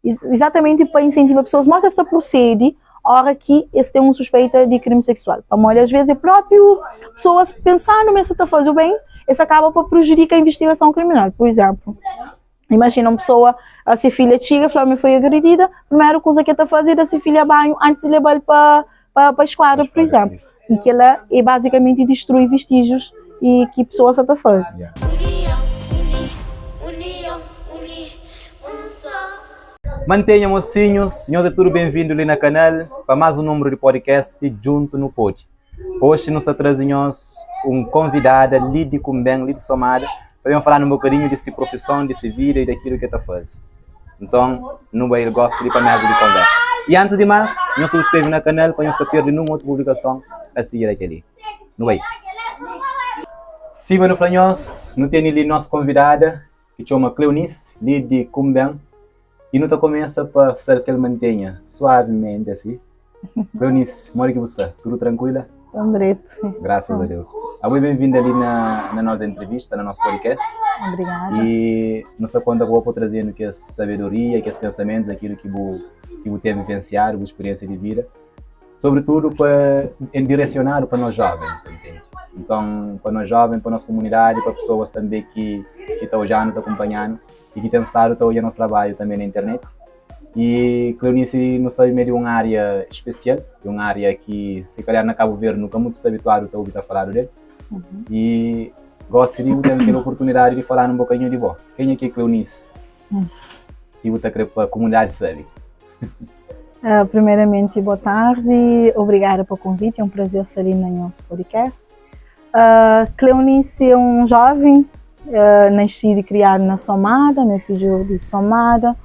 Izatamenti pa insentiva pesoas modi ki es ta prosedi ora ki es ten un suspeita di krimi seksual. Pamodi as ves é propriu pesoas pensandu ma es sa ta faze o ben, es akaba pa prejudika investigason kriminal. Pur izemplu, imajina un pesoa se filha txiga fla ma el foi agredida, primeru kuza ki el ta faze é da se filha banhu antis di leba-l pa pa eskuadra, pur izemplu. I kila é bazikamenti distrui vestijius i ki pesoas sa ta faze. Mantenha mosinhus, nhos é tudu ben-vindu li na kanal pa más un númeru di podcast Djuntu Nu Pode. Oxi nu sta traze nhos un konvidada li di Kunben, li di Somada, pa ben fala-nu un bokadinhu di si profison, di si vida i dakilu ki el ta faze. Nton, nu bai gósi li pa méza di konversa. I antis di más, nhos subskreve na kanal pa nhos ka perde nun otu publikason a sigir a kel-li. Nu bai! Sima nu fla nhos, nu tene li nos konvidada ki txoma Cleonice, li di Kunben, i nu ta kumesa pa fla-l kel mantenha suavimenti asi. Cleonice, modi ki bu sta? Tudu trankuila? Sta dretu. Grasas a Deus. Abo é ben-vinda li na, na nos entrevista, na nos podcast. Obrigada. I nu sta konta ku bo pa traze-nu kes sabedoria, kes pensamentus, akilu ki bu ki bu ten vivensiadu, bu spiriensia di vida. Sobretudu pa en direcionadu pa nos jovens, entende? Nton, pa nos jovens, pa nos komunidadi, pa pesoas tanbe ki ki ta odja-nu, ta kunpanha-nu i ki ten stadu ta odja nos trabadju tanbe na internet. I Cleonice nu sabe ma é di un ária spesial, di un ária ki si kalhar na Kabu Verdi nu ka mutu sta abituadu ta obi ta faladu del. I gosi li bu ten kel oportunidadi di fala-nu un bokadinhu di bo. Kenha ki é Cleonice? Ki bu ta kre pa komunidadi sabe? Uh, primeiramente, boa tarde, obrigada pa konvite, é un prazer sta li na nhos podcast. Uh, Cleonice é un jovem uh, nascido e criado na Somada, meu fidju di Somada,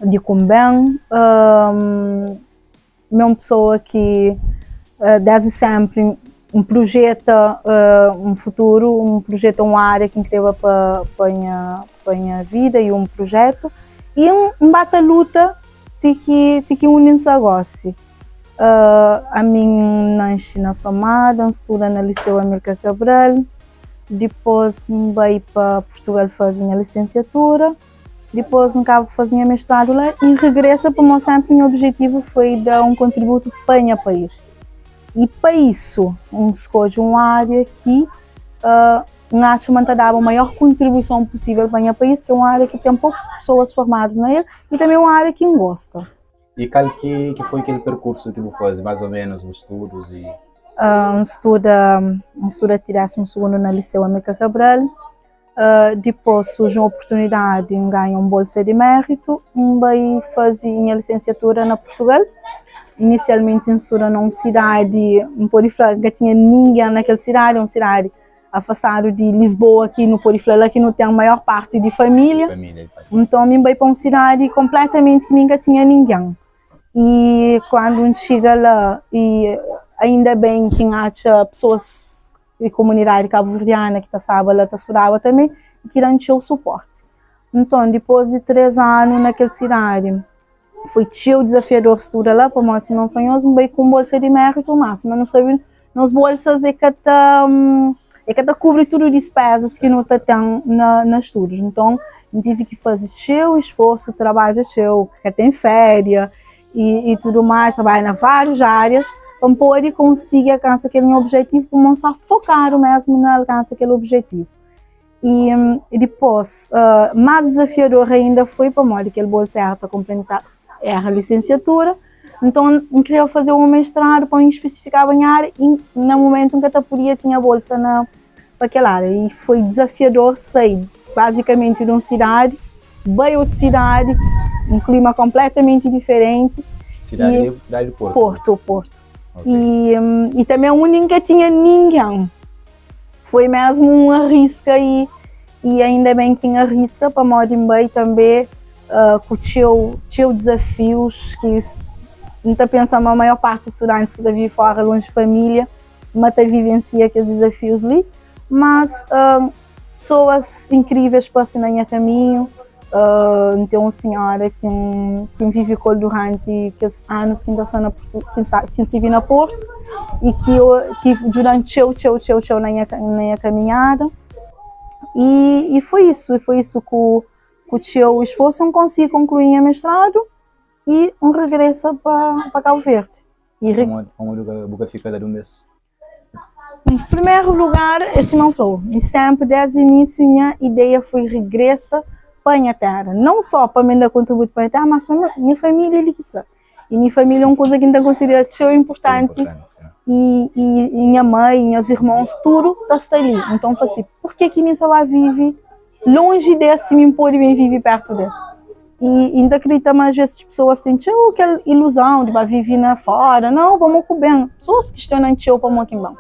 di Kunben. Um, mi é un pessoa ki uh, desde sempre N projeta un futuru, N projeta un ária ki N kreba pa pa nha pa nha vida i un projetu i N ba ta luta ti ki ti ki undi N sta gósi. Ami N nasci na Somada, N studa na Liseu Amilcar Cabral, dipôs N bai pa Purtugal faze nha lisensiatura, dipôs N kaba pa faze nha mestradu la i N regresa pamodi sénpri nha objetivu foi da un kontributu pa nha país. I pa isu, N skodje un ária ki N atxa ma N ta daba maior kontribuison pusível pa nha país, ki é un ária ki ten pokus pesoas formadus na el i tanbê un ária ki N gosta. I kal ki ki foi kel perkursu ki bu faze, más ô ménus, bu studus i. N studa, N studa ti désimu sugundu na Liseu Amilcar Cabral. Dipôs surji un oportunidadi, N ganha un bolsa di méritu, N bai faze nha lisensiatura na Purtugal. Inisialmenti N studa na un sidadi, N pode fla N ka tinha ningen na kel sidadi, un sidadi afastadu di Lisboa ki nu pode fla la ki nu ten maior parti di família. Nton mi N bai pa un sidadi konpletamenti ki mi N ka tinha ningen. I kandu N txiga la, i ainda ben ki N atxa pesoas di komunidadi kabuverdiana ki ta staba la ta studaba tanbe i ki da-m txeu suporti. Nton, dipôs di três anu na kel sidadi, foi txeu dizafiador studa la, pamodi sima N fla nhos, N bai ku un bolsa di méritu, má sima nu sabe, nos bolsas é ka ta é ka ta kubri tudu dispezas ki nu ta ten na na studus. Nton, N tive ki faze txeu isforsu, trabadja txeu, ka ten féria, i tudu mais, trabadja na várius árias pa N pode konsigi alkansa kel nha objetivu, pa N sta fokadu mesmu na alkansa kel objetivu. I dipôs, más dizafiador ainda foi pamodi kel bolsa éra ta konplementa, éra lisensiatura, nton N kria faze un mestradu pa N spesifikaba nha ária i na mumentu N ka ta podia tinha bolsa na pa kel ária. I foi dizafiador sai bazikamenti di un sidadi bai otu sidadi, un klima konpletamenti diferenti. Sidadi e, sidadi di Porto. Porto, Porto. Okay. E, e também onde nunca tinha ninguém. Foi mesmo um arrisca e, e ainda bem que arrisca para modo bai também uh, com teu, teu desafios que não tá pensando a maior parte dos estudantes que tá vive fora longe de família, mas tá vivencia aqueles desafios ali. Mas uh, Pessoas incríveis pasa na nha caminho. Uh, N ten un senhora ki N, ki N vive ku el durante kes anus ki N ta sta na Portu, ki N sta, ki N stive na Portu e ki ki djuda-m txeu, txeu, txeu, txeu na nha na nha kaminhada. E, e foi isu, e foi isu ku. Ku txeu esforsu N konsigi konklui nha mestradu i N regresa pa Kabu Verdi. Pamodi bu ka fika la di un bes? N primeru lugar, é sima N fla-u, mi senpri desdi inísiu nha ideia foi regresa pa nha tera. Nau só pa mi da kontributu pa nha tera, mas pa nha família li ki sta. I nha família é un kuza ki N ta konsidera txeu inportanti i i nha mai, nhas irmons, tudu ta sta li. Nton N fla si, purke ki mi sa ba vive lonji des si mi N pode ben vive pertu des? I N ta kridita ma asves pesoas ten txeu kel iluzon di ba vive na fora, nau, pamodi ku ben. Pesoas kistiona-m txeu pamodi ki N ben.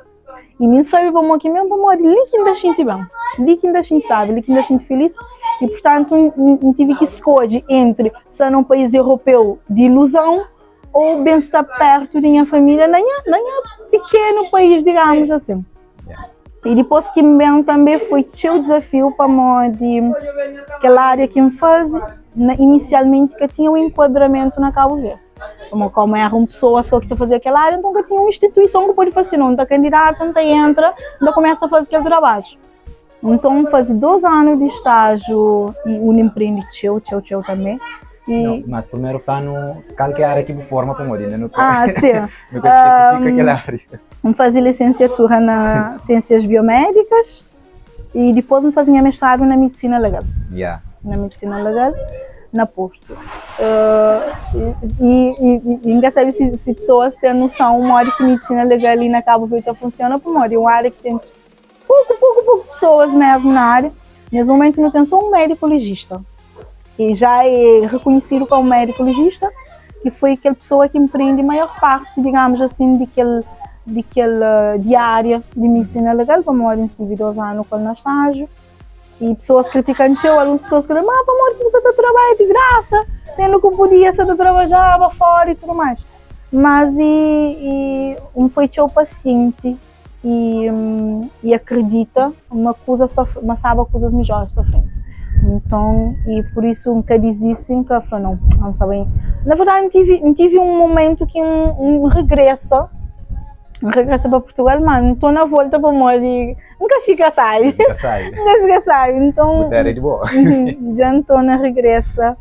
I mi N sabe pamodi ki ben, pamodi li ki N ta xinti ben, li ki N ta xinti sabi, li ki N ta xinti filis. I purtantu N tive ki skodje entri sta na un país europeu di iluzon ou ben sta pertu di nha família na nha na nha pikenu país, digamus asin. I dipôs ki N ben tanbe foi txeu dizafiu pamodi kel ária ki N faze na inisialmenti ka tinha un enkuadramentu na Kabu Verdi. Pamodi komu era un pesoa so ki ta fazia kel ária, nton ka tinha un instituison ki pode fase, no, N ta kandidata, N ta entra, N ta kumesa faze kel trabadju. Nton, N faze dos anu di stájiu i undi N prende txeu, txeu, txeu tanbe. I... Não, mas primeiro fla-nu kal ki é área ki bu forma pamodi ainda nu ka Ah, sim. nu ka espesifika kel área. N faze lisensiatura na Siênsias Biomédikas i dipôs N faze nha mestradu na Medisina Legal. Yeah. Na Medisina Legal, na Porto. I, i, i N ka sabe si, si pesoas ten noson modi ki medisina legal li na Kabu Verdi ta funsiona, pamodi é un área ki ten Pouku, pouku, pouku pessoas mesmu na área. Nes momentu nu ten só un médiku legista, ki já é rekonhesidu komu médiku legista, ki foi kel pessoa ki empreende maior parti, digamos asin, di kel di kel di área di medisina legal, pamodi N stive dos anu ku el na stájiu, i pessoas kritikan txeu, alguns pessoas fla, ma pamodi ki bu sta ta trabadja di grasa, sendu ki bu podia sta ta trabadjaba fora i tudu mais. Mas i i N foi txeu pasienti. i i akredita ma kuzas pa ma staba kuzas midjoris pa frenti. Nton i pur isu N ka dizisti, N ka fla nau, N sta ben. Na verdadi N tivi N tivi un momentu ki N regresa, N regresa pa Purtugal, ma N torna volta pamodi N ka fika sabi, N ka sabi. N ka fika sabi. Nton Bu tera é di bo. dja N torna regresa,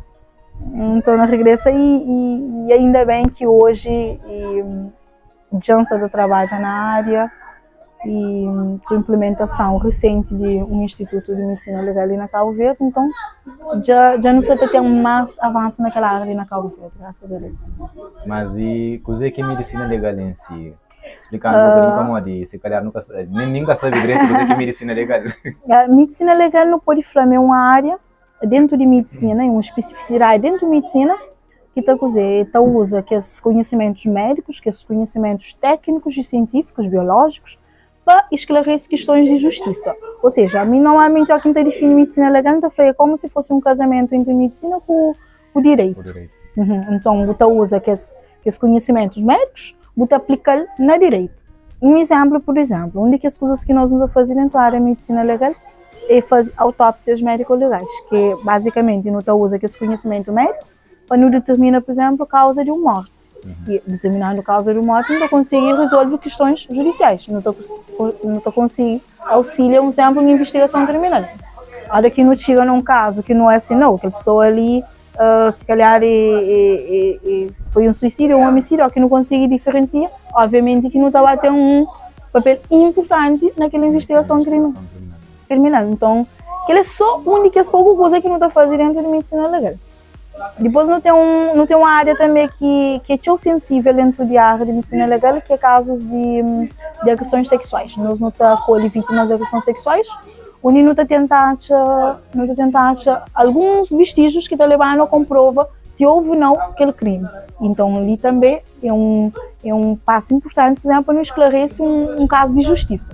N torna regresa i i ainda ben ki oji i. Dja N sta ta trabadja na ária i ku inplementason risenti di un institutu di medisina legal li na Kabu Verdi, nton dja dja nu sta ta ten más avansu na kel ária li na Kabu Verdi, grasas a Deus. Mas i kuzê ki é medisina legal en si? Splika-nu un bokadinhu pamodi si kalhar nu ka sabe, nen mi N ka sabe dretu kuzê ki é medisina legal. Medisina legal nu pode fla ma é un ária dentu di medisina, é un spesifisidadi dentu di medisina ki ta kuze, e ta uza kes konhisimentus médikus, kes konhisimentus téknikus i sientífikus, biolójikus, pa isklarese kistons di justisa. Ou seja, ami normalmenti óki N ta difini medisina legal, N ta fla é komu si fosi un kazamentu entri medisina ku ku direitu. Nton, bu ta uza kes kes konhisimentus médikus, bu ta aplika-l na direitu. Un izénplu, pur izénplu, un di kes kuzas ki nos nu ta faze dentu ária di medisina legal é faze autópsias médico-legais, ki bazikamenti nu ta uza kes konhisimentu médiku pa nu determina, pur izénplu, kauza di un mórti. I determinandu kauza di un mórti, nu ta konsigi rezolve kistons judisiais, nu ta nu ta konsigi ausilia, un izénplu, un invistigason kriminal. Óra ki nu txiga na un kazu ki nu é si, nau, kel pesoa li si kalhar foi un suisídiu ou un omisídiu, óki nu konsigi diferensia, obviamenti ki nu ta ba ten un papel inpurtanti na kel invistigason kriminal. Nton, kel é sô un di kes poku kuza ki nu ta faze déntu di medisina legal. Dipôs nu ten un, nu ten un ária tanbê ki ki é txeu sensível déntu di ária di medisina legal, ki é kazus di di agresons seksuais. Nos nu ta akolhe vítimas di agresons seksuais, undi nu ta tenta atxa, nu ta tenta atxa alguns vestígios ki ta leba-nu a konprova si houve ou nau kel krimi. Inton li tanbe é un é un pasu inpurtanti, pur izenplu, pa nu esklaresê un kazu di justisa.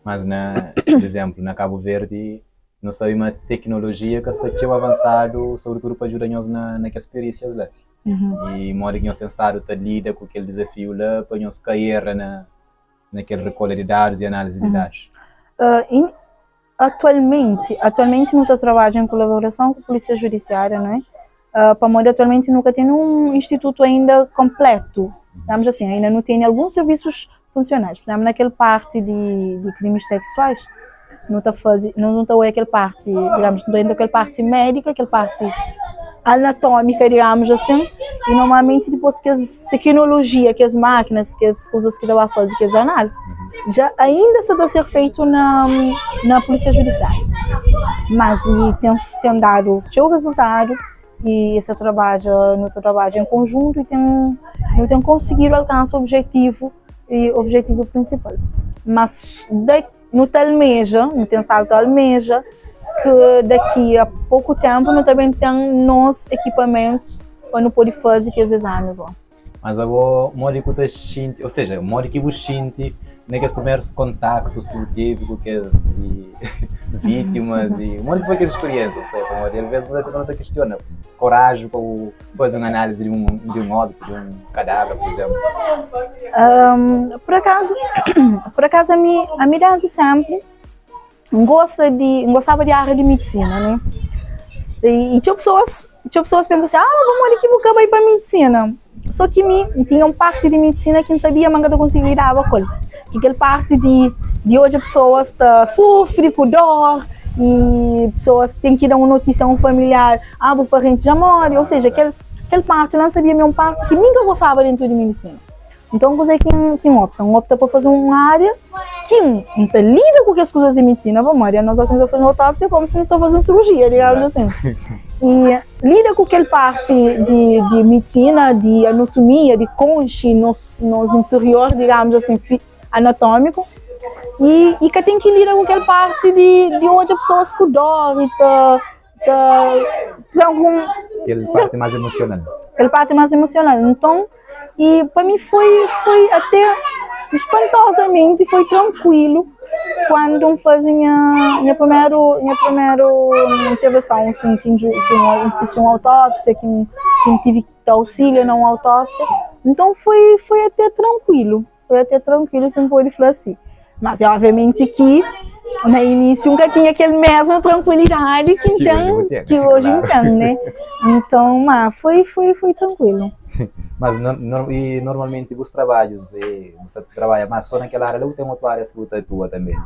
Mas na, pur izenplu, na Kabu Verdi, nu sabe ma teknolojia ka sta txeu avansadu, sobritudu pa djuda nhos na na kes perísias la. I modi ki nhos ten stadu ta lida ku kel dizafiu la pa nhos ka erra na na kel rekolha di dadus i análise di dadus? Atualmenti, atualmenti nu ta trabadja en kolaborason ku Polísia Judisiária, não é? Pamodi atualmenti nu ka ten un institutu ainda konpletu, digamos assim, ainda nu tene alguns servisus funsionais, pur izenplu, na kel parti di di krimis seksuais. Nu ta faze, nu nu ta oia kel parti, digamos, nu ta entra kel parti médika, kel parti anatómika, digamos asin, i normalmenti dipôs kes teknolojia, kes mákinas, kes kuzas ki ta ba faze kes análizi, dja ainda sa ta ser feitu na na pulisia judisiáriu. Mas i ten ten dadu txeu rezultadu i es ta trabadja, nu ta trabadja en konjuntu i ten nu ten konsigidu alkansa objetivu i objetivu prinsipal. Mas da Nu ta almeja, nu ten stadu ta almeja ki daki a poku ténpu nu ta ben ten nos ekipamentus pa nu pode faze kes izamis la. Mas abo, modi ku ta xinti, ou seja, modi ki bu xinti na kes primerus kontaktus ki bu tevi ku kes vítimas i modi ki foi kes speriénsia? Pamodi alvês bu ta fika ta kistiona koraji pa bu faze un análise di un di un óbitu, di un kadáver, pur izénplu? Um, por acaso, por acaso a mi, a mi desde sempre N gosta di, N gostaba di área di medisina, né? E, e txeu pessoas, txeu pessoas pensa assim, ah, mas pamodi ki bu ka bai pa medisina? Só ki mi, N tinha un parti di medisina ki N sabia ma N ka ta konsigi lidaba ku el. Ki kel parti di, di odja pessoas ta sufri ku dor, e pessoas ten ki da un notísia a un familiar, ah bu parenti dja móre, ou seja, kel kel parti la N sabia ma é un parti ki mi N ka gostaba dentu di medisina. Nton kuzê ki N ki N opta? N opta pa faze un ária ki N N ta lida ku kes kuzas di medisina pamodi anos óki nu ta faze un autópsia é komu si nu sta faze un sirujia, digamus asin. I lida ku kel parti di di medisina, di anatomia, di konxe nos nos interior, digamus asin, anatómiku i i ka ten ki lida ku kel parti di di odja pesoas ku dór i ta Ta, Kel parti más emosional. Kel parti más emosional. Nton, i pa mi foi, foi até espantosamente foi trankuilu kuandu N faze nha, nha primeru, nha primeru intervenson, asin, ki N ki N sisti un autópsia, ki N, ki N tive ki ta ausilia na un autópsia. Nton foi, foi até trankuilu. Foi até tranquilo, se N pode fla assim. Mas é obviamente que na início nunca tinha aquele mesmo tranquilidade que, que hoje, tem, que hoje claro. tem, né? Então, mas foi, foi, foi tranquilo. Mas no, no, e normalmente os trabalhos, você trabalha mais só naquela área ou tem outra área que você atua também?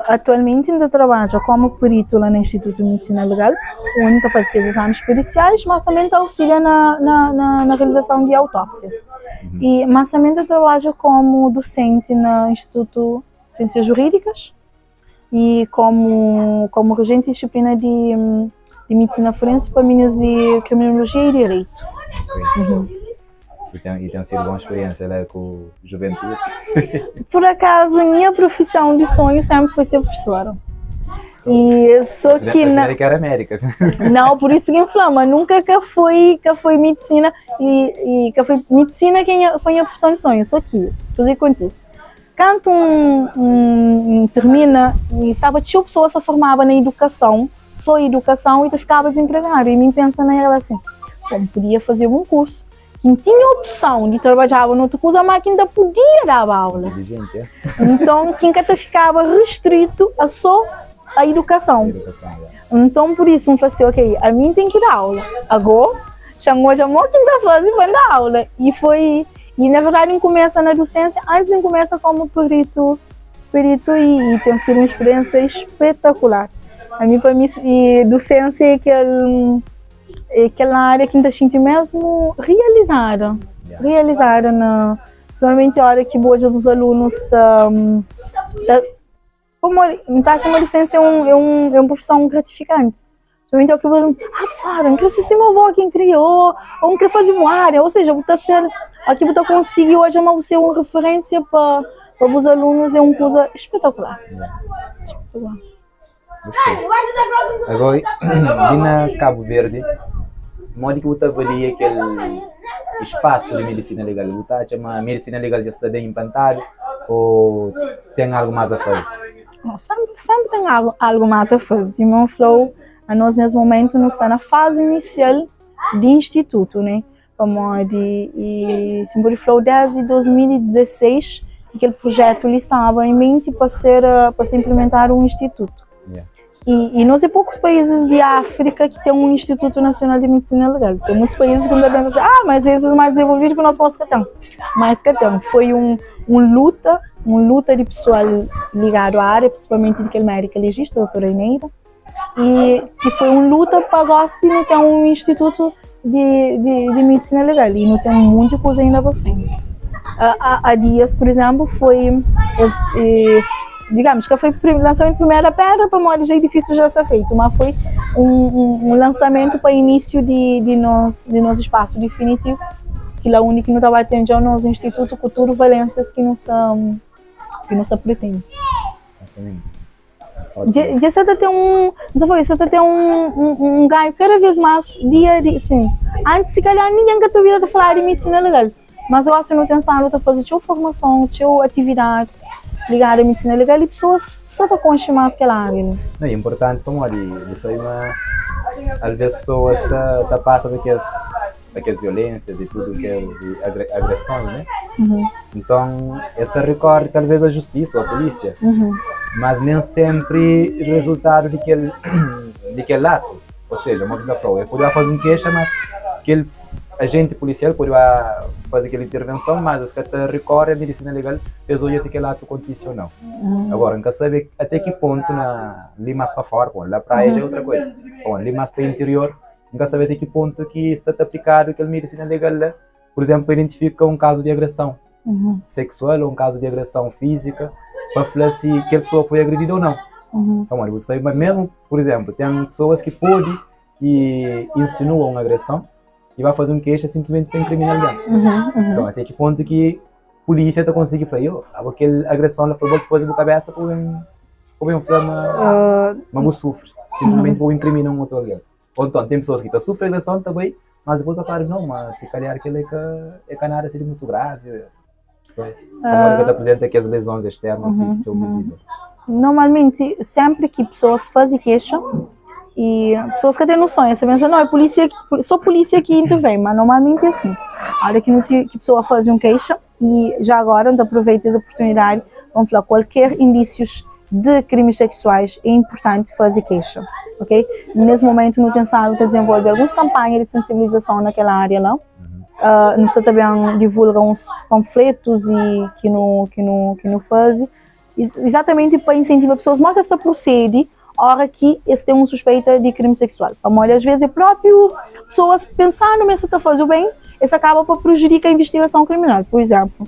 Atualmenti N ta trabadja komu peritu la na Institutu di Medisina Legal, undi N ta faze kes izamis perisiais, mas tanbe N ta ausilia na realizason di autópsias. I mas tanbe N ta trabadja komu dosenti na Institutu di Siensias Jurídikas i komu komu rejenti di disiplina di Medisina Forense pa minis di Kriminolojia i Direitu. E tem, e tem sido boa experiência lá com juventude. Por acaso, minha profissão de sonho sempre foi ser professora. E só que na que era médica. Não, por isso que inflama, nunca que foi, que foi medicina e, e que foi medicina que foi minha profissão de sonho, só que, o que acontece? Quando um, um, um termina e sabe, tinha pessoa se formava na educação, só educação e tu ficava desempregado. E mim pensa nela assim, bom, podia fazer um curso que tinha opção de trabalhar noutra coisa, mas que ainda podia dar aula. Inteligente, é? Então, que nunca ficava restrito a só a educação. Educação, é. Então, por isso, eu falei assim, ok, a mim tem que dar aula. Agora, chamou, chamou quem tá fazendo para dar aula. E foi, e na verdade, eu começa na docência, antes eu começa como perito, perito e, e tem sido uma experiência espetacular. A mim, para mim, e docência é aquele, é aquela área que ainda sinto mesmo realizada. Yeah. Realizada, na, principalmente a hora que hoje os alunos tá, tá, como tá achando a docência é, um, é, um, é uma profissão gratificante. Principalmente é o que eu ah, professora, não quero ser uma avó quem criou, ou não quero fazer uma área, ou seja, está sendo, aqui você conseguir hoje é uma, ser uma referência para, para os alunos, é uma coisa espetacular. Yeah. Espetacular. Gostei. Agora, ali na Cabo Verde, modi ki bu ta avalia kel espaço de medicina legal? Bu ta atxa ma medicina legal dja sta bem implantadu ou ten algo mais a faze? Não, sempre, sempre tem algo, algo mais a fazer. Irmão falou, a nós nesse momento não está na fase inicial de instituto, né? Pamodi e sempre falou desde 2016 que aquele projeto ali estava em mente para ser para ser implementado um instituto. Yeah. E, e não sei poucos países de África que tem um Instituto Nacional de Medicina Legal. Tem muitos países que ainda pensam assim, ah, mas esses mais desenvolvidos que nós posso que tem. Mas que tem. Foi um, un luta, un luta di pesoal ligadu a área, prinsipalmenti di kel médika lejista, doutora Eneida, i ki foi un luta pa gosi nu ten un institutu di, di, di medisina legal i nu ten munti kuza inda pa frenti. Há dias, pur izenplu, foi es, e, digamos, ka foi lansamento di primera pedra pamodi dja edifísiu dja sta feitu, ma foi un, un, un lansamento pa inísiu di, di nos, di nos espasu difinitivu, ki la undi ki nu ta bai ten dja nos institutu ku tudu valensias ki nu sa, ki nu sa pretende. Exatamente. Dja sa ta ten un, N sa fla, sa ta ten un ganhu kada vez más dia di, sin, antis si kalhar ningen ka ta obiba ta faladu di medisina legal, mas gosi nu ten stadu ta faze txeu formason, txeu atividadis ligadu a medisina legal i pesoas sa ta konxe más kel ária li. Não, é importanti pamodi di sabe ma alvês pesoas ta ta pasa pa kes pa kes violensias i tudu kes agresons, né? Nton, es ta rekorre talvês a justisa ou a polísia, mas nen sénpri rezultadu di kel di kel atu, ou seja, mo ki N ta fla-u, el pode ba faze un kexa, mas kel ajenti polisial pode ba faze kel intervenson, mas es ka ta rekorre a medisina legal pa es odja si kel atu kontise ou nau. Agora, N ka sabe ate ki pontu na li más pa fora, bon, la praia dja é otra kuza, bon, li más pa interior, N ka sabe ate ki pontu ki sta ta aplikadu kel medisina legal la. Pur izénplu, pa identifika un kazu di agreson seksual ô un kazu di agreson fízika, pa fla si kel pesoa foi agredidu ô nau. Pamodi bu sabe ma mésmu, pur izénplu, ten pesoas ki pode insinua un agreson i ba faze un kexa sinplismenti pa inkrimina algen. Nton, até ki pontu ki pulísia ta konsigi fla, Yo, abo kel agreson la foi bo ki faze bu kabésa pa bu ben, pa bu ben fla ma bu sufri, sinplismenti pa bu inkrimina un otu algen. Ô nton, ten pesoas ki ta sufri agreson ta bai Mas dipôs ta fladu, não, ma se calhar kel é ka, é ka nada assim de muito grave. Sei. Pamodi ka ta apresenta kes lesões externas assim, txeu visível. Normalmenti, sénpri ki pesoas faze kexa, i pesoas ka ten noson, es ta pensa, não, é pulísia ki, sô pulísia ki intervém, ma normalmenti é assim. Óra ki nu ti, ki pesoa faze un kexa, i já agora N ta aproveita es oportunidadi pa N fla kualker indísius de krimis seksuais é inportanti faze kexa, ok? Nes momentu nu ten stadu ta dizenvolve alguns kanpanha di sensibilizason na kel ária la. Nu sta ta ben divulga uns panfletus i ki nu ki nu ki nu faze izatamenti pa insentiva pesoas modi ki es ta prosedi ora ki es ten un suspeita di krimi seksual. Pamodi as ves é propriu pesoas pensandu ma es sta ta faze o ben, es akaba pa prejudika investigason kriminal. Pur izénplu,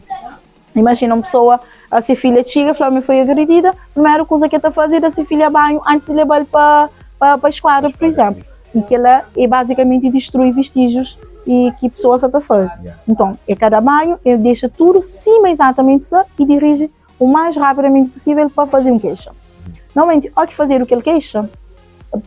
imajina un pesoa, se filha txiga fla ma el foi agredida, primeru kuza ki el ta faze é da se filha banhu antis di leba-l pa pa eskuadra, pur izénplu. I kel-la é bazikamenti distrui vestíjius i ki pesoa sta ta faze. Nton, el ka da banhu, el dexa tudu sima izatamenti sta i diriji o mais rapidamenti possível pa faze un kexa. Normalmenti, ó ki fazedu kel kexa,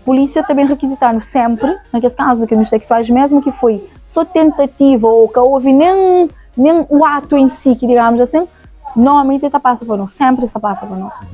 pulísia ta ben rekizitanu senpri, na kes kazu di krimis seksuais, mesmu ki foi so tentativa ô ka houve nen nen o atu en si, ki digamos asin, normalmenti el ta pasa pa nos, senpri es ta pasa pa nos,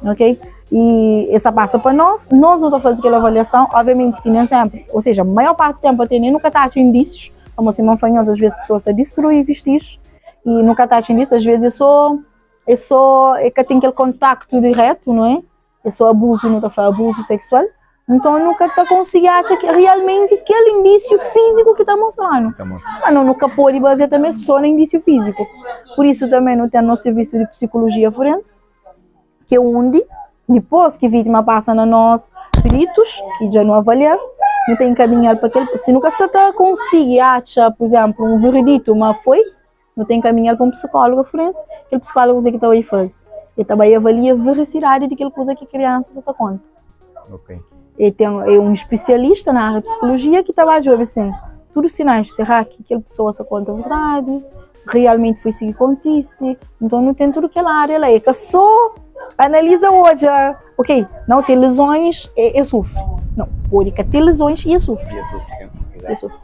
ok? I es ta pasa pa nos, nos nu ta faze kel avaliason, obviamenti ki nen senpri, ou seja, maior parti di tenpu ate nen nu ka ta atxa indísius, pamodi sima N fla nhos, asves pesoas ta distrui vestíjius, i nu ka ta atxa indísius, asves é so é so é ka ten kel kontaktu diretu, não é? É só abuzu, nu ta fla abuzu seksual, nton nu ka ta konsigi atxa realmenti kel indísiu fíziku ki ta mostra-nu. Ma no nu ka pode bazia tanbe só na indísiu fíziku. Pur isu tanbe nu ten nos sirvisu di psikolojia forense, ki é undi dipôs ki vítima pasa na nos peritus, ki dja nu avalia-s, nu ta enkaminha-l pa kel, si nu ka sa ta konsigi atxa, pur izénplu, un veriditu ma foi, Nu ta enkaminha-l pa un psikóloga forense. Kel psikóloga kuzê ki ta bai faze? El ta bai avalia verasidadi di kel kuza ki kriansa sa ta konta. Ok. El ten, é un spesialista na área di psikolojia ki ta bai djobe sin, tudu sinais, será ki kel pesoa sa konta verdadi? Realmenti foi si ki kontise? Nton nu ten tudu kel área la. É ka sô analiza odja, ok, nau ten lezons, e sufri. Nau, pode ka ten lezons i e sufri. E sufri, sin. E sufri.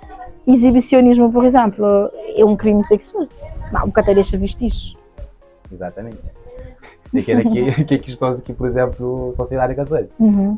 Izibisionismu, pur izénplu, é un krimi seksual, má bu ka ta dexa vestíjius. Izatamenti. É kel ki ki é kistons ki, por exemplo, sosiedadi ka sabe.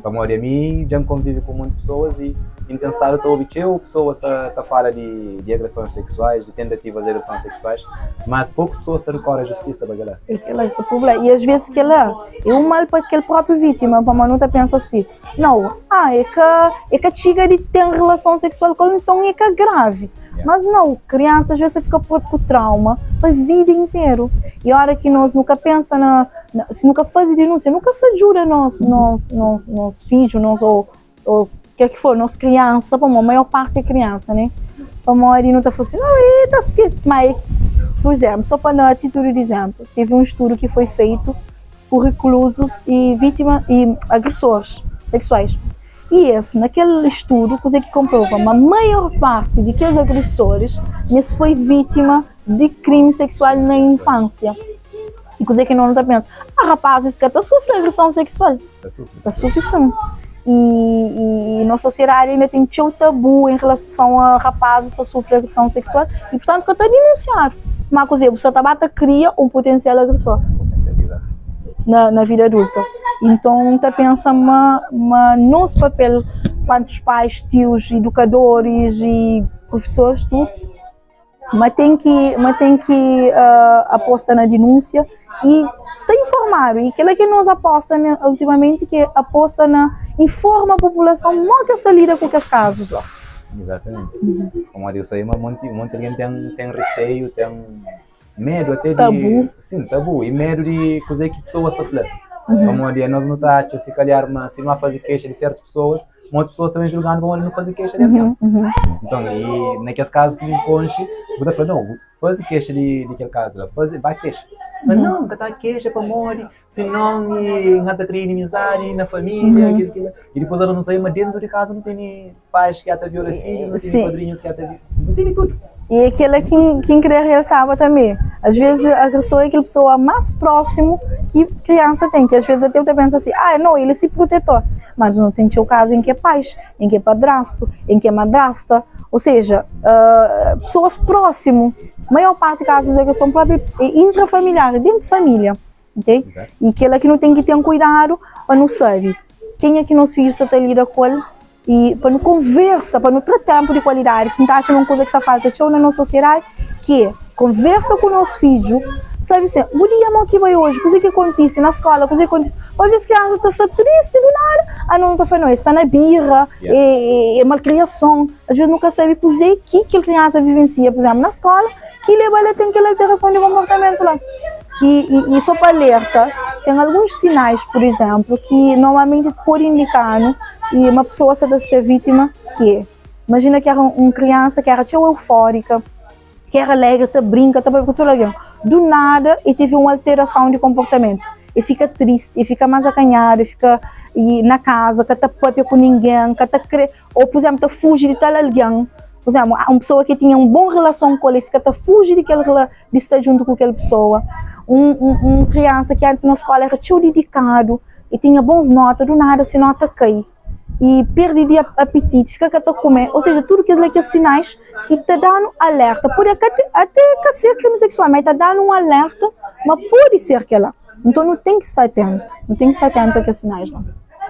Pamodi ami dja N konvive ku monti pesoas i N ten stadu ta obi txeu pesoas ta ta fala di di agresons seksuais, di tentativas di agresons seksuais, mas pokus pesoas ta rikore a justisa pa kel-la. É kel-la ki é prubléma. I asves kel-la é un mal pa kel própi vítima, pamodi nu ta pensa si, Nau, ah, é ka é ka txiga di ten relason seksual ku el, nton é ka gravi. Mas nau, kriansa asves ta fika ku trauma pa vida interu. I ora ki nos nu ka pensa na, na si nu ka faze dinúnsia, nu ka sta djuda nos nos nos nos fidju, nos ô ô ke ki for, nos kriansa, pamodi maior parti é kriansa, ne? Pamodi nu ta fla si, nau, e ta skese, ma e, pur izénplu, sô pa da atitudi di izénplu, tevi un studu ki foi feitu ku rekluzus i vítima i agresores seksuais. I es, na kel estudu, kuzê ki konprova? Ma maior parti di kes agresoris, es foi vítima di krimi seksual na infánsia. I kuzê ki no ta pensa? Ah, rapazis ka ta sufri agreson seksual. Ta sufri sin. I, i nos sosiedadi inda ten txeu tabu en relason a rapazis ta sufri agreson seksual i, purtantu, ka ta dinunsiadu. Má kuzê? Bu sta ta ba ta kria un putensial agresor na, na vida adulta. Inton, N ta pensa ma, ma nos papel kuantus pais, tius, idukadoris i prufesoris tudu, ma ten ki, ma ten ki aposta na dinúnsia i sta informadu. I kila ki nos aposta ultimamenti ki é aposta na informa populason mo ki es ta lida ku kes kazus la. Exatamente. Pamodi eu sei ma monti, monti algen ten, ten receio, ten medu até di Tabu. Sim, tabu e medu di kuzê ki pessoas ta fla. Pamodi anos nu ta atxa si kalhar ma si nu a faze kexa di sertus pessoas, ma otus pessoas ta ben julganu pamodi nu faze kexa di algen. Nton, i na kes kazu ki bu konxe, bu ta fla, nau, bu faze kexa di di kel kazu la, faze, ba kexa. Ma nau, N ka ta kexa pamodi sinon N ka ta kria inimizadi na família, kila, kila. I dipôs ora nu sai ma dentu di kaza nu tene pais ki ata viola fidjus, nu tene padrinhus ki ata viola, nu tene tudu. I é kila ki N kria realsaba tanbe. As vezes agresor é kel pesoa más prósimu ki kriansa ten, ki as vezes até bu ta pensa si, ah no, el é si protetor. Mas nu ten txeu kazu en ki é pais, en ki é padrastu, en ki é madrasta, ou seja, pesoas prósimu. Maior parti kazus di agreson própi é intrafamiliar, é dentu família. Ok? I kila ki nu ten ki ten kuidadu pa nu sabe kenha ki nos fidju sta ta lida ku el i pa nu konversa, pa nu tra tenpu di kualidadi, ki N ta atxa ma un kuza ki sta falta txeu na nos sosiedadi, ki é konversa ku nos fidju, sabe sin, bu dia mau ki bai oji, kuze ki kontise na skola, kuze ki kontise, pa ves kriansa ta sta tristi du nada, a no nu ta fla, no, e sta na birra, e malkriason, as ves nu ka sabe kuze ki kel kriansa vivensia, pur izenplu, na skola, ki leba-l a ten kel alterason di konportamentu la. I, i, i sô pa alerta, ten alguns sinais, pur izénplu, ki normalmenti pode indika-nu i ma pesoa sta ta ser vítima, ki é, imajina ki éra un kriansa ki éra txeu eufórika, ki éra alegri, ta brinka, ta pâpia ku tudu algen. Du nada, el tevi un alterason di konportamentu. El fika tristi, el fika más akanhadu, el fika i na kaza, ka ta pâpia ku ningen, ka ta krê, ô pur izénplu, ta fuji di tal algen. Pur izénplu, un pesoa ki tinha un bon relason ku el, el fika ta fuji di kel di sta djuntu ku kel pesoa. Un, un, un kriansa ki antis na skola era txeu didikadu i tinha bons nota, du nada se nota kai i perdi di apetiti, fika ka ta kume. Ou seja, tudu kes la kes sinais ki ta danu alerta. Pode ate ka ser krimi seksual, ma e ta danu un alerta ma pode ser kela. Nton nu ten ki sta atentu, nu ten ki sta atentu a kes sinais la.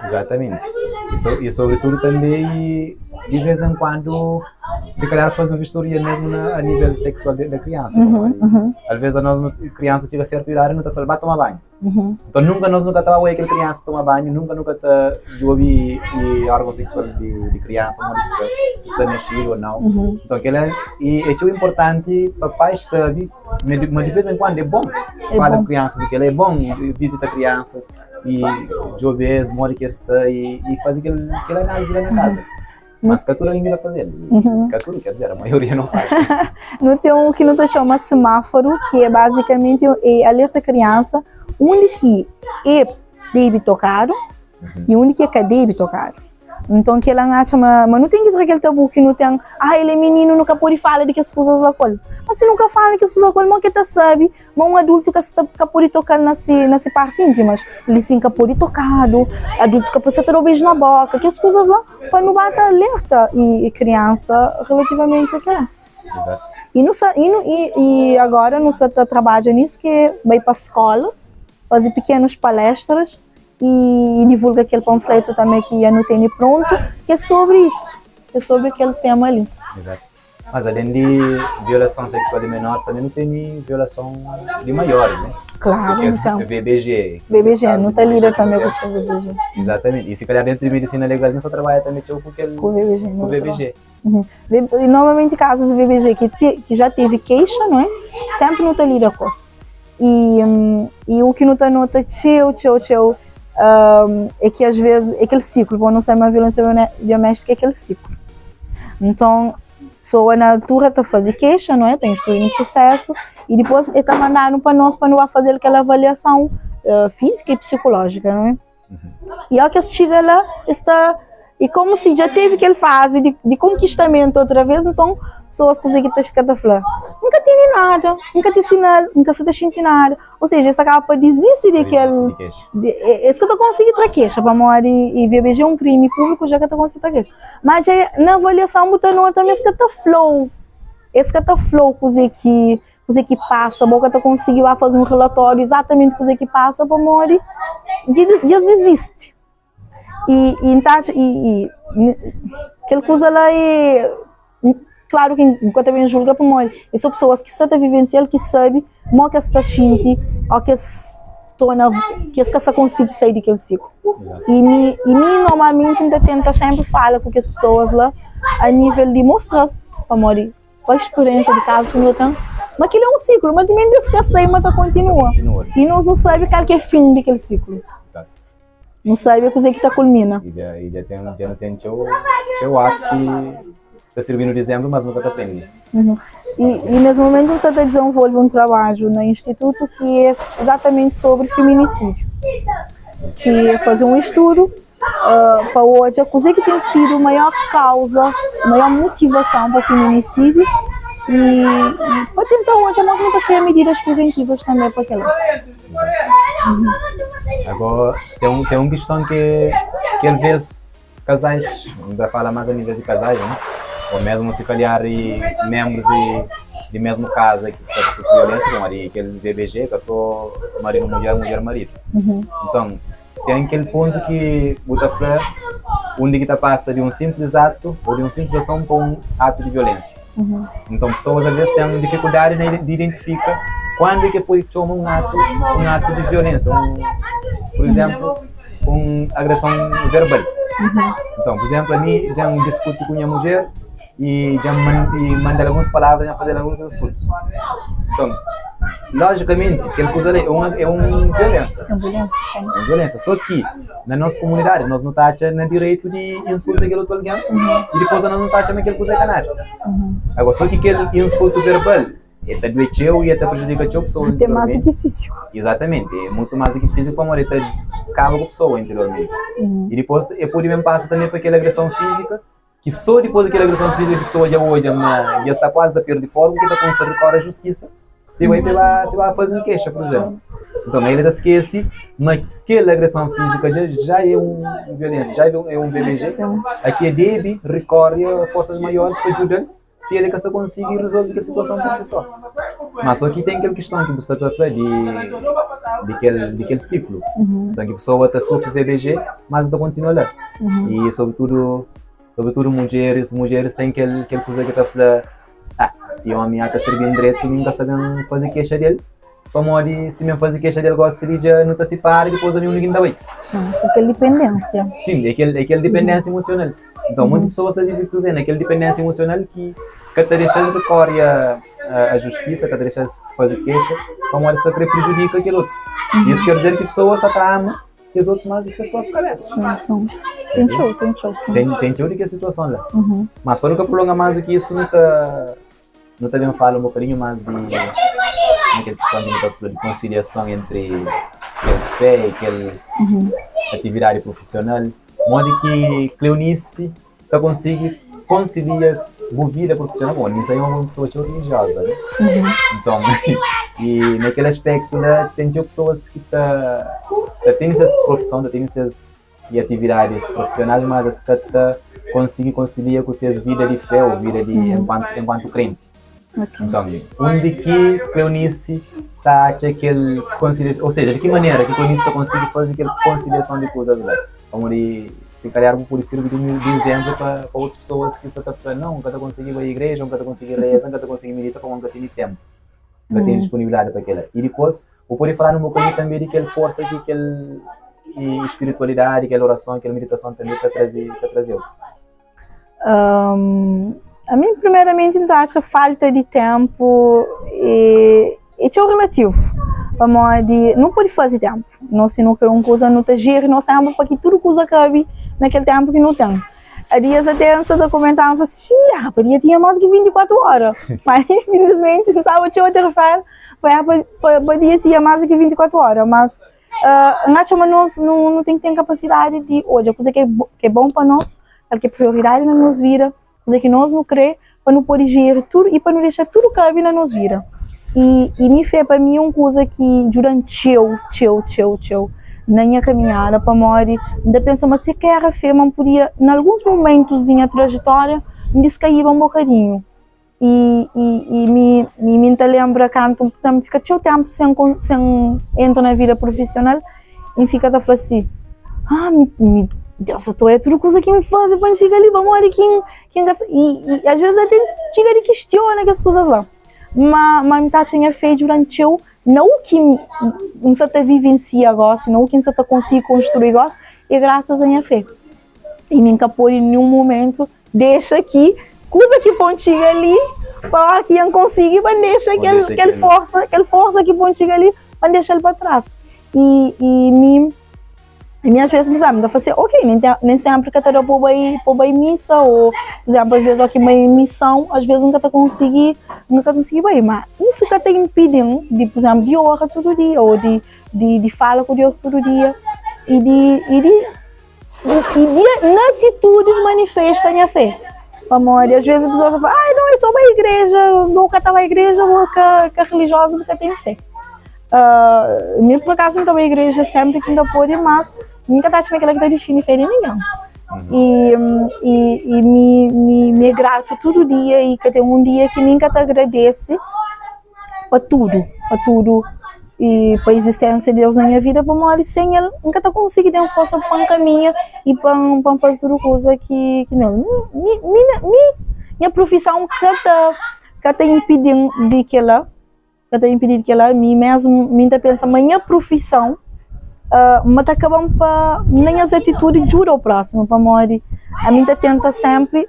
Exatamente. E, so, e sobretudo também, de vez em quando, se calhar fazer uma vistoria mesmo na, a nível sexual da criança. Uhum, uhum. Às vezes a nós, criança chega a certa idade, não está falando, vai tomar banho. Uhum. Então nunca nós nunca tá aquela criança tomar banho, nunca nunca tá jobi e órgão sexual de, de criança, não está, se está mexido ou não. Uhum. Então aquilo é, e é tão importante para pais saber Mas de vez em quando é bom é fala com crianças aquilo, é bom visita crianças e djobe es modi ki es sta e, e faze aquele, aquela análise lá na casa. Mas ka tudo alguém que tá fazendo. Uhum. Ka tudo, quer dizer, a maioria não faz. Não tem um que não te chama semáforo, que é basicamente é alerta criança, onde que é deve tocar uhum. e onde que é que deve tocar. Nton kel-la N atxa ma ma nu ten ki tra kel tabu ki nu ten, ah el é mininu nu ka pode fala di kes kuzas la ku el. Ma si nu ka fala di kes kuzas la ku el, mo ki el ta sabe ma un adultu ka sta ka pode toka-l na si na si parti íntimas? Li sin ka pode tokadu, adultu ka pode sa ta da-u beju na boka, kes kuzas la pa nu ba ta alerta i kriansa relativamenti a kel-la. Exato. I nu sa i nu i i agora nu sa ta trabadja nisu ki é bai pa skolas. faze pequenos palestras e divulga kel panfleto tambe ki ya nu tene pronto, ki é sobre isso, ki é sobre kel tema li. Exato. Mas além de violação sexual de menores, também não tem violação de maiores, né? Claro, Porque então. VBG. VBG, não tá lida também com o VBG. Exatamente. E se calhar dentro de medicina legal, não só trabalha também com aquele, Com o VBG. com o VBG. Uhum. E normalmente casos de VBG que, te, que já teve queixa, não é? Sempre não tá lida com isso. E, e o que não tá nota tcheu, tcheu, tcheu, um, é que às vezes, é aquele ciclo, bom, não sei, uma violência doméstica é aquele ciclo. Então, pessoa na altura está fazer queixa, não é? Está instruindo um processo e depois está mandando para nós para não fazer aquela avaliação física e psicológica, não é? E ao que chega lá, está e como se já teve aquela fase de, de conquistamento outra vez, então pessoas conseguem ficar a falar, nunca tem nada, nunca tem sinal, nunca se está nada. Ou seja, isso acaba para desistir daquele Esse que eu consegui tra queixa, para morrer e VBG é um crime público, já que eu consegui tra queixa. Mas já, na avaliação, botar nota também esse que tá flow. Esse que tá flow, coisa que, coisa que passa, boca tá conseguiu lá fazer um relatório exatamente coisa que passa para morrer e, e eles desiste. E, e, então, e, e aquela coisa lá é claro que nunca também julga por morrer. E são pessoas que estão a vivenciar, que sabem como que se está sentindo, ou que se torna, que se que consegue sair daquele ciclo. E me, e me normalmente ainda tenta sempre falar com as pessoas lá a nível de mostrar-se para morrer, com a experiência de casos que eu tenho. Mas aquilo é um ciclo, mas também desse que sai, mas continua. Continua, sim. E nós não sabemos qual que é o fim daquele ciclo. Exato. Não sabe a coisa que tá culmina. E já, e já tem, já tem teu, teu atos que está servindo de exemplo, mas nunca está aprendendo. Uhum. E, e nesse momento você está desenvolve um trabalho no instituto que é exatamente sobre feminicídio, que é fazer um estudo para hoje, a coisa que tem sido a maior causa, a maior motivação para o feminicídio e, e para tentar hoje a mão criar medidas preventivas também para aquela. Uhum. Agora, tem, um, tem uma questão que, que às vezes casais, ainda fala mais a nível de casais, né? Ou mesmo se calhar e membros de, de mesmo casa que sabe sofrer violência, como ali aquele VBG, que é só marido mulher, mulher marido. Uhum. Então, tem aquele ponto que o fla, onde que tá passa de um simples ato ou de uma simples ação para um ato de violência. Uhum. Então, pessoas às vezes têm dificuldade de identificar quando é que pode tomar um ato de violência, um, por exemplo, uma agressão verbal. Uhum. Então, por exemplo, a mim já me discute com minha mulher e já me e manda algumas palavras, já fazer alguns insultos. Então, logicamente, aquela coisa ali é uma violência. É uma violência, sim. É uma violência. Só que, na nossa comunidade, nós não estamos no direito de insultar aquele outro alguém Uhum. e depois nós não estamos naquele coisa canagem. Uhum. Agora, só que aquele insulto verbal é te doentio e até prejudica a pessoa Até mais interiormente. do que físico. Exatamente, é muito mais do que físico para morrer, acaba com a pessoa interiormente. Uhum. E depois, é por mesmo passa também para aquela agressão física, que só depois daquela agressão física que a pessoa já hoje já está quase a perder de forma, que está com recorre à justiça, e vai pela, pela fazer uma queixa, por exemplo. Então, ele ainda esquece, mas aquela agressão física já, já é uma violência, já é um VBG. Sim. Aqui a DEB recorre a forças maiores para ajudar se ele que conseguir resolver a situação por si só. Mas só que tem aquela questão que você está a falar de, de, aquele, de aquele ciclo. Uhum. Então, que a pessoa está sofre VBG, mas ainda continua lá. Uhum. E, sobretudo, sobretudo mulheres, mulheres têm aquele, aquele coisa que está a falar, ah, se homem está servindo direito, nunca está bem fazer queixa dele. Para morrer, se mesmo fazer queixa dele, gosta de já não está se para e depois a mim ninguém dá bem. Sim, isso é aquela dependência. Sim, é aquele, é aquela dependência emocional. Então, muitas pessoas estão vivendo com aquela dependência emocional que que te deixa recorre a, a, a justiça, que te deixa fazer queixa, para morrer se que prejudica aquele outro. Isso quer dizer que a pessoa só está ama que os outros mais do que a sua própria cabeça. Sim, sim. Tem show, tem show, sim. Tem, tem teoria que é a situação lá. Uhum. Mas para nunca prolongar mais do que isso, não tá, não também fala um bocadinho mais de naquela questão que não tá de conciliação entre aquele fé e aquela Uhum. atividade profissional. Modo que Cleonice tá consegue concilia a vida profissional. Bom, nisso aí é uma pessoa religiosa, né? Uhum. Então, e naquele aspecto lá, tem pessoas que tá, tá tendo essas profissões, tá tendo essas e atividades profissionais, mas as que tá consegue conciliar com suas vida de fé ou vida de Uhum. enquanto, enquanto crente. Nton, undi ki Cleonice ta atxa kel konsiliason, ou seja, di ki manera ki Cleonice ta konsigi faze kel konsiliason di kuzas la? Pamodi si kalhar bu pode sirbi di izénplu pa otus pesoas ki sta ta fla, Nau, N ka ta konsigi bai igreja, N ka ta konsigi reza, N ka ta konsigi midita pamodi N ka tene ténpu, N ka tene disponibilidadi pa kel-la. I dipôs, bu pode fla-nu un bokadinhu tanbê di kel forsa ki kel spiritualidadi, kel orason, kel miditason tanbê ta traze-u. Ami primeramenti N ta atxa falta di ténpu é é txeu relativu, pamodi nu pode faze ténpu, nos si nu kre un kuza nu ta jeri nos ténpu pa ki tudu kuza kabe na kel ténpu ki nu ten. A dias até N sta ta komentaba, N fla si, xii, pa dia tinha más ki 24 óra, ma infilismenti N staba txeu atarefadu pa dia tinha más di ki 24 óra, mas N atxa ma nos nu ten ki ten kapasidadi di odja kuze ki é bon pa nos, kal ki é prioridadi na nos vida, kuze ki nos nu kre pa nu pode jeri tudu i pa nu dexa tudu kabe na nos vida. I mi fé pa mi é un kuza ki djuda-m txeu, txeu, txeu, txeu na nha kaminhada pamodi N ta pensa ma si ka éra fé ma N podia na alguns mumentus di nha trajetória N diskaíba un bokadinhu. I i mi mi N ta lenbra kantu N fika txeu ténpu sen sen entra na vida prufisional i N fika ta fla si, ah mi Deus ta oia tudu kuza ki N faze pa N txiga li pamodi ki N ki N ka sa i i asves ate N txiga di kistiona kes kuzas la ma ma N ta atxa nha fé djuda-m txeu na u ki N sa ta vivensia gosi na u ki N sa ta konsigi konstrui gosi é grasas a nha fé i mi N ka pode ninhun mumentu Dexa ki kuza ki pon txiga li pa ora ki N konsigi pa N dexa kel kel forsa kel forsa ki pon txiga li pa N dexa-l pa tras. I i mi i mi asves pur izénplu N ta fla si ok nen ten nen sénpri ka ta da pa bu bai pa bu bai misa ô pur izénplu asves óki bai mison asves N ka ta konsigi N ka ta konsigi bai má isu ka ta inpidi-m di pur izénplu di ora tudu dia ô di di di fala ku Deus tudu dia i di i di I di na atitudis manifesta nha fé. Pamodi às vezes pessoas ta fla, ai não, é só bai igreja, bo ka ta bai igreja, bo ka ka religiosa, bo ka ten fé. Mi por acaso N ta bai igreja sempre ki N ta pode, mas N ka ta atxa ma kila ki ta difini fé di ningen. I i i mi mi mi é gratu tudu dia i ka ten un dia ki mi N ka ta agradese. pa tudu, pa tudu i pa izistensia di Deus na nha vida, pamodi sen el N ka ta konsigi ten forsa pa N kaminha i pa N pa N faze tudu kuza ki ki Deus. Mi mi mi nha profison ka ta ka ta inpidi-m di kila, ka ta inpidi di kila, mi mesmu mi ta pensa ma nha profison ma ta kaba-m pa na nhas atitudi djuda o prósimu, pamodi ami N ta tenta senpri.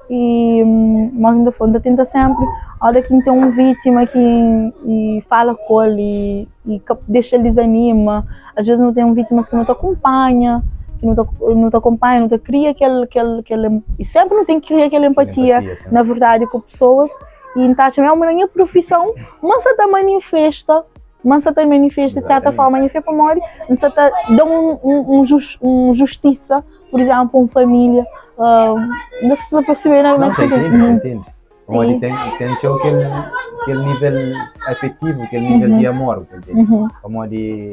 I modi N ta fla, N ta tenta sénpri óra ki N ten un vítima ki i fala ku el i ka dexa-l dizanima. Asvês nu ten vítimas ki nu ta kunpanha, ki nu ta nu ta kunpanha, nu ta kria kel kel kel i sénpri nu ten ki kria kel enpatia na verdadi ku pesoas. I N ta atxa ma na nha profison ma N sa ta manifesta, ma N sa ta manifesta di serta forma nha fé pamodi N sa ta da un un justisa. Por exemplo, un família, N sa percebe na Não, você entende, você entende. Pamodi ten, ten txeu kel, kel nível afetivu, kel nível di amor, você entende? Pamodi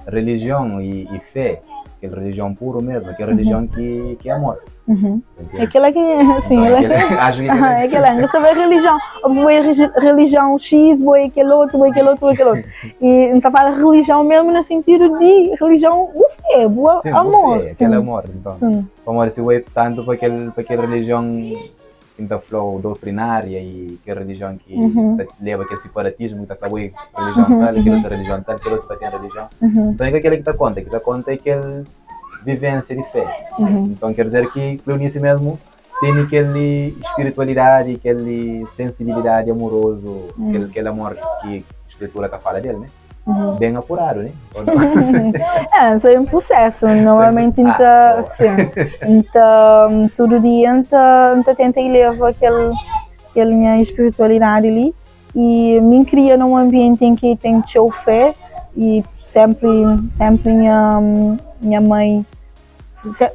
relijion i, i fé, kel relijion puru mesmu, kel relijion ki, ki é amor. Você entende? É aquela que, sim, Então, ela aquele, acho que aquele, é aquela, não sabe religião, ou se foi religião X, foi aquele outro, foi aquele outro, foi aquele outro. E não se fala religião mesmo no sentido de religião bu fé, bu Sim, bu amor, fé, aquele sim. amor. Então, Sim. pamodi si oi tanto pa kel, pa kel religion ki N ta fla-u doutrinária i kel religion ki ta leba kel siparatismu ki ta fla oi religion tal, kel otu religion tal, kel otu ka ten religion. Então é ka kila ki ta konta, ki ta konta é kel vivênsia di fé. Então ker dizer ki Cleonice mesmu tene kel spiritualidadi, kel sensibilidadi amorozu, kel kel amor ki skritura ta fala del, ne? Ben apuradu, ne? Ou não? É, isso é um processo. Normalmente, Ah, então, boa. sim, então, todo dia, então, então tenta eleva aquele, aquela minha espiritualidade ali. E me cria num ambiente em que tem txeu fé e sempre, sempre minha, minha mãe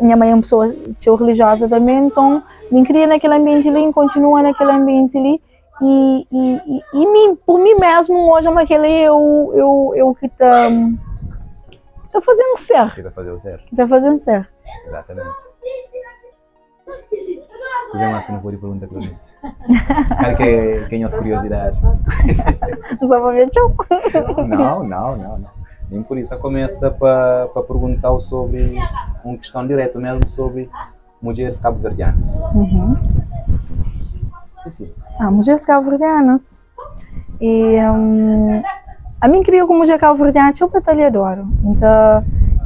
Nha mãe é un pessoa txeu religiosa tanbê, nton mi kria na kel anbienti li, N kontinua na kel anbienti li i i i i mi pur mi mesmu N odja ma kel-li é o é o é o ki ta ta faze-m ser. Ki ta faze-u ser. Ki ta faze-m ser. Exatamente. Kuzê más ki nu pode pergunta Cleonice? Kal ki é, ki é nhos kuriosidadi? N sa pabia txeu. Não, não, não, não. Nem por isso. Ta kumesa pa, pa pergunta-u sobri un kiston diretu mesmu sobri mudjeris kabuverdianas. Uhum. Si. Ah, mudjeris kabuverdianas. E hum, ami N kria ku mudjer kabuverdiana txeu batalhadora. Nta,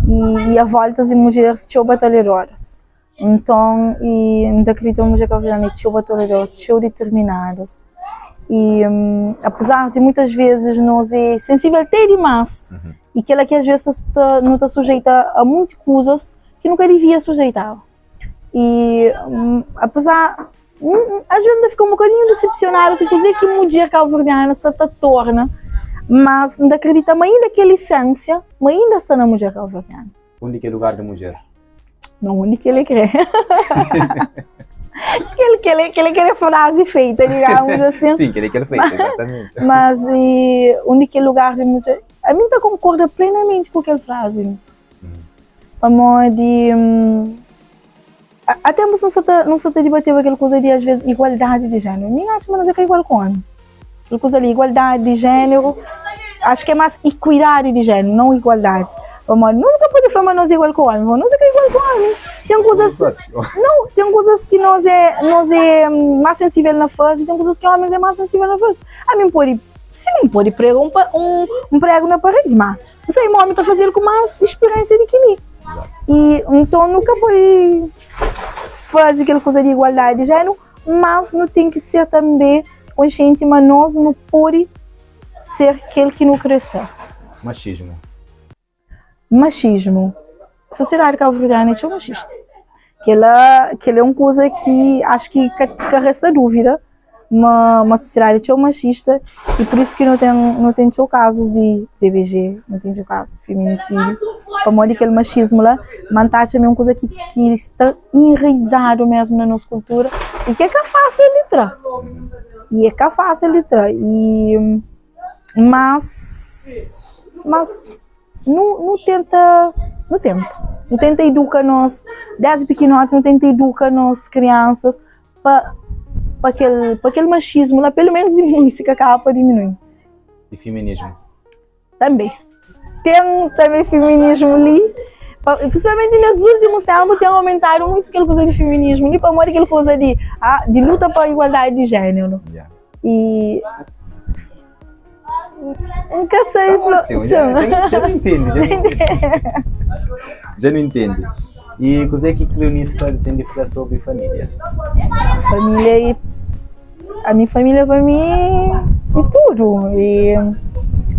e, e a voltas di mudjeris txeu batalhadoras. Nton, i N ta kridita ma mudjer kabuverdianu é txeu batalhador, txeu diterminadas. I apezar di muitas vezes nos é sensível até dimás, i kila ki às vezes ta nu ta sujeita a monti kuzas ki nu ka divia sujeitaba. I apezar, às vezes N ta fika un bokadinhu disepsionadu ku kuzê ki mudjer kabuverdiana sta ta torna, mas N ta kridita ma inda kel isensia, ma inda sta na mudjer kabuverdiana. Undi ki é lugar di mudjer? Na undi ki ele kre. Kel, kel, kel, kel frase feita, digamos assim. Sim, kel kel feita, exatamente. Mas e, undi ki é lugar di mudjer? A mim ta concorda plenamente ku kel frase. Hum. Pamodi hum, há tempos não se ta, não se ta debateu aquela coisa de às vezes igualdade de género. Mim acho que nós é que é igual com homem. Aquela coisa ali, igualdade de género, acho que é mais equidade de género, não igualdade. Pamodi nunca pode falar mas nós é igual com homem, nós é que é igual com homem. Tem coisas, não, tem coisas que nós é, nós é mais sensível na fase, tem coisas que homens é mais sensível na fase. A mim pode, sim, pode pregar um, um, um prego na parede, mas não sei, o homem está fazendo com mais experiência do que mim. E então nunca pode fazer aquela coisa de igualdade de género, mas não tem que ser também consciente, mas nós não pode ser aquele que não crescer. Machismo. Machismo. Sociedade cabo-verdiana é txeu machista. Kela, kela é un kuza ki acho ki ka, ka resta dúvida ma, ma sociedade é txeu machista e por isso ki nu ten, nu ten txeu kazus di VBG, nu ten txeu kazus di feminisídiu, pamodi kel machismo la, ma N ta atxa ma é un kuza ki, ki sta enraizadu mesmu na nos kultura e ki é ka fásil di tra, e é ka fásil di tra e mas, mas nu, nu tenta, nu tenta, nu tenta iduka nos, desdi pikinoti nu tenta iduka nos kriansas pa, pa kel, pa kel machismu la pelu menus diminui, si ka kaba pa diminui. E feminismu? Tanbe. Ten tanbe feminismu li, principalmenti nes ultimus tempu ten aumentadu muitu kel kuza di feminismu li pamodi kel kuza di, ah, di luta pa igualdadi di jeneru. E N ka sabe fla. Já, já não entende, já não entende. Já não entende. E kuzê ki Cleonice tem de fla sobre família? Família e a minha família para mim é tudo. E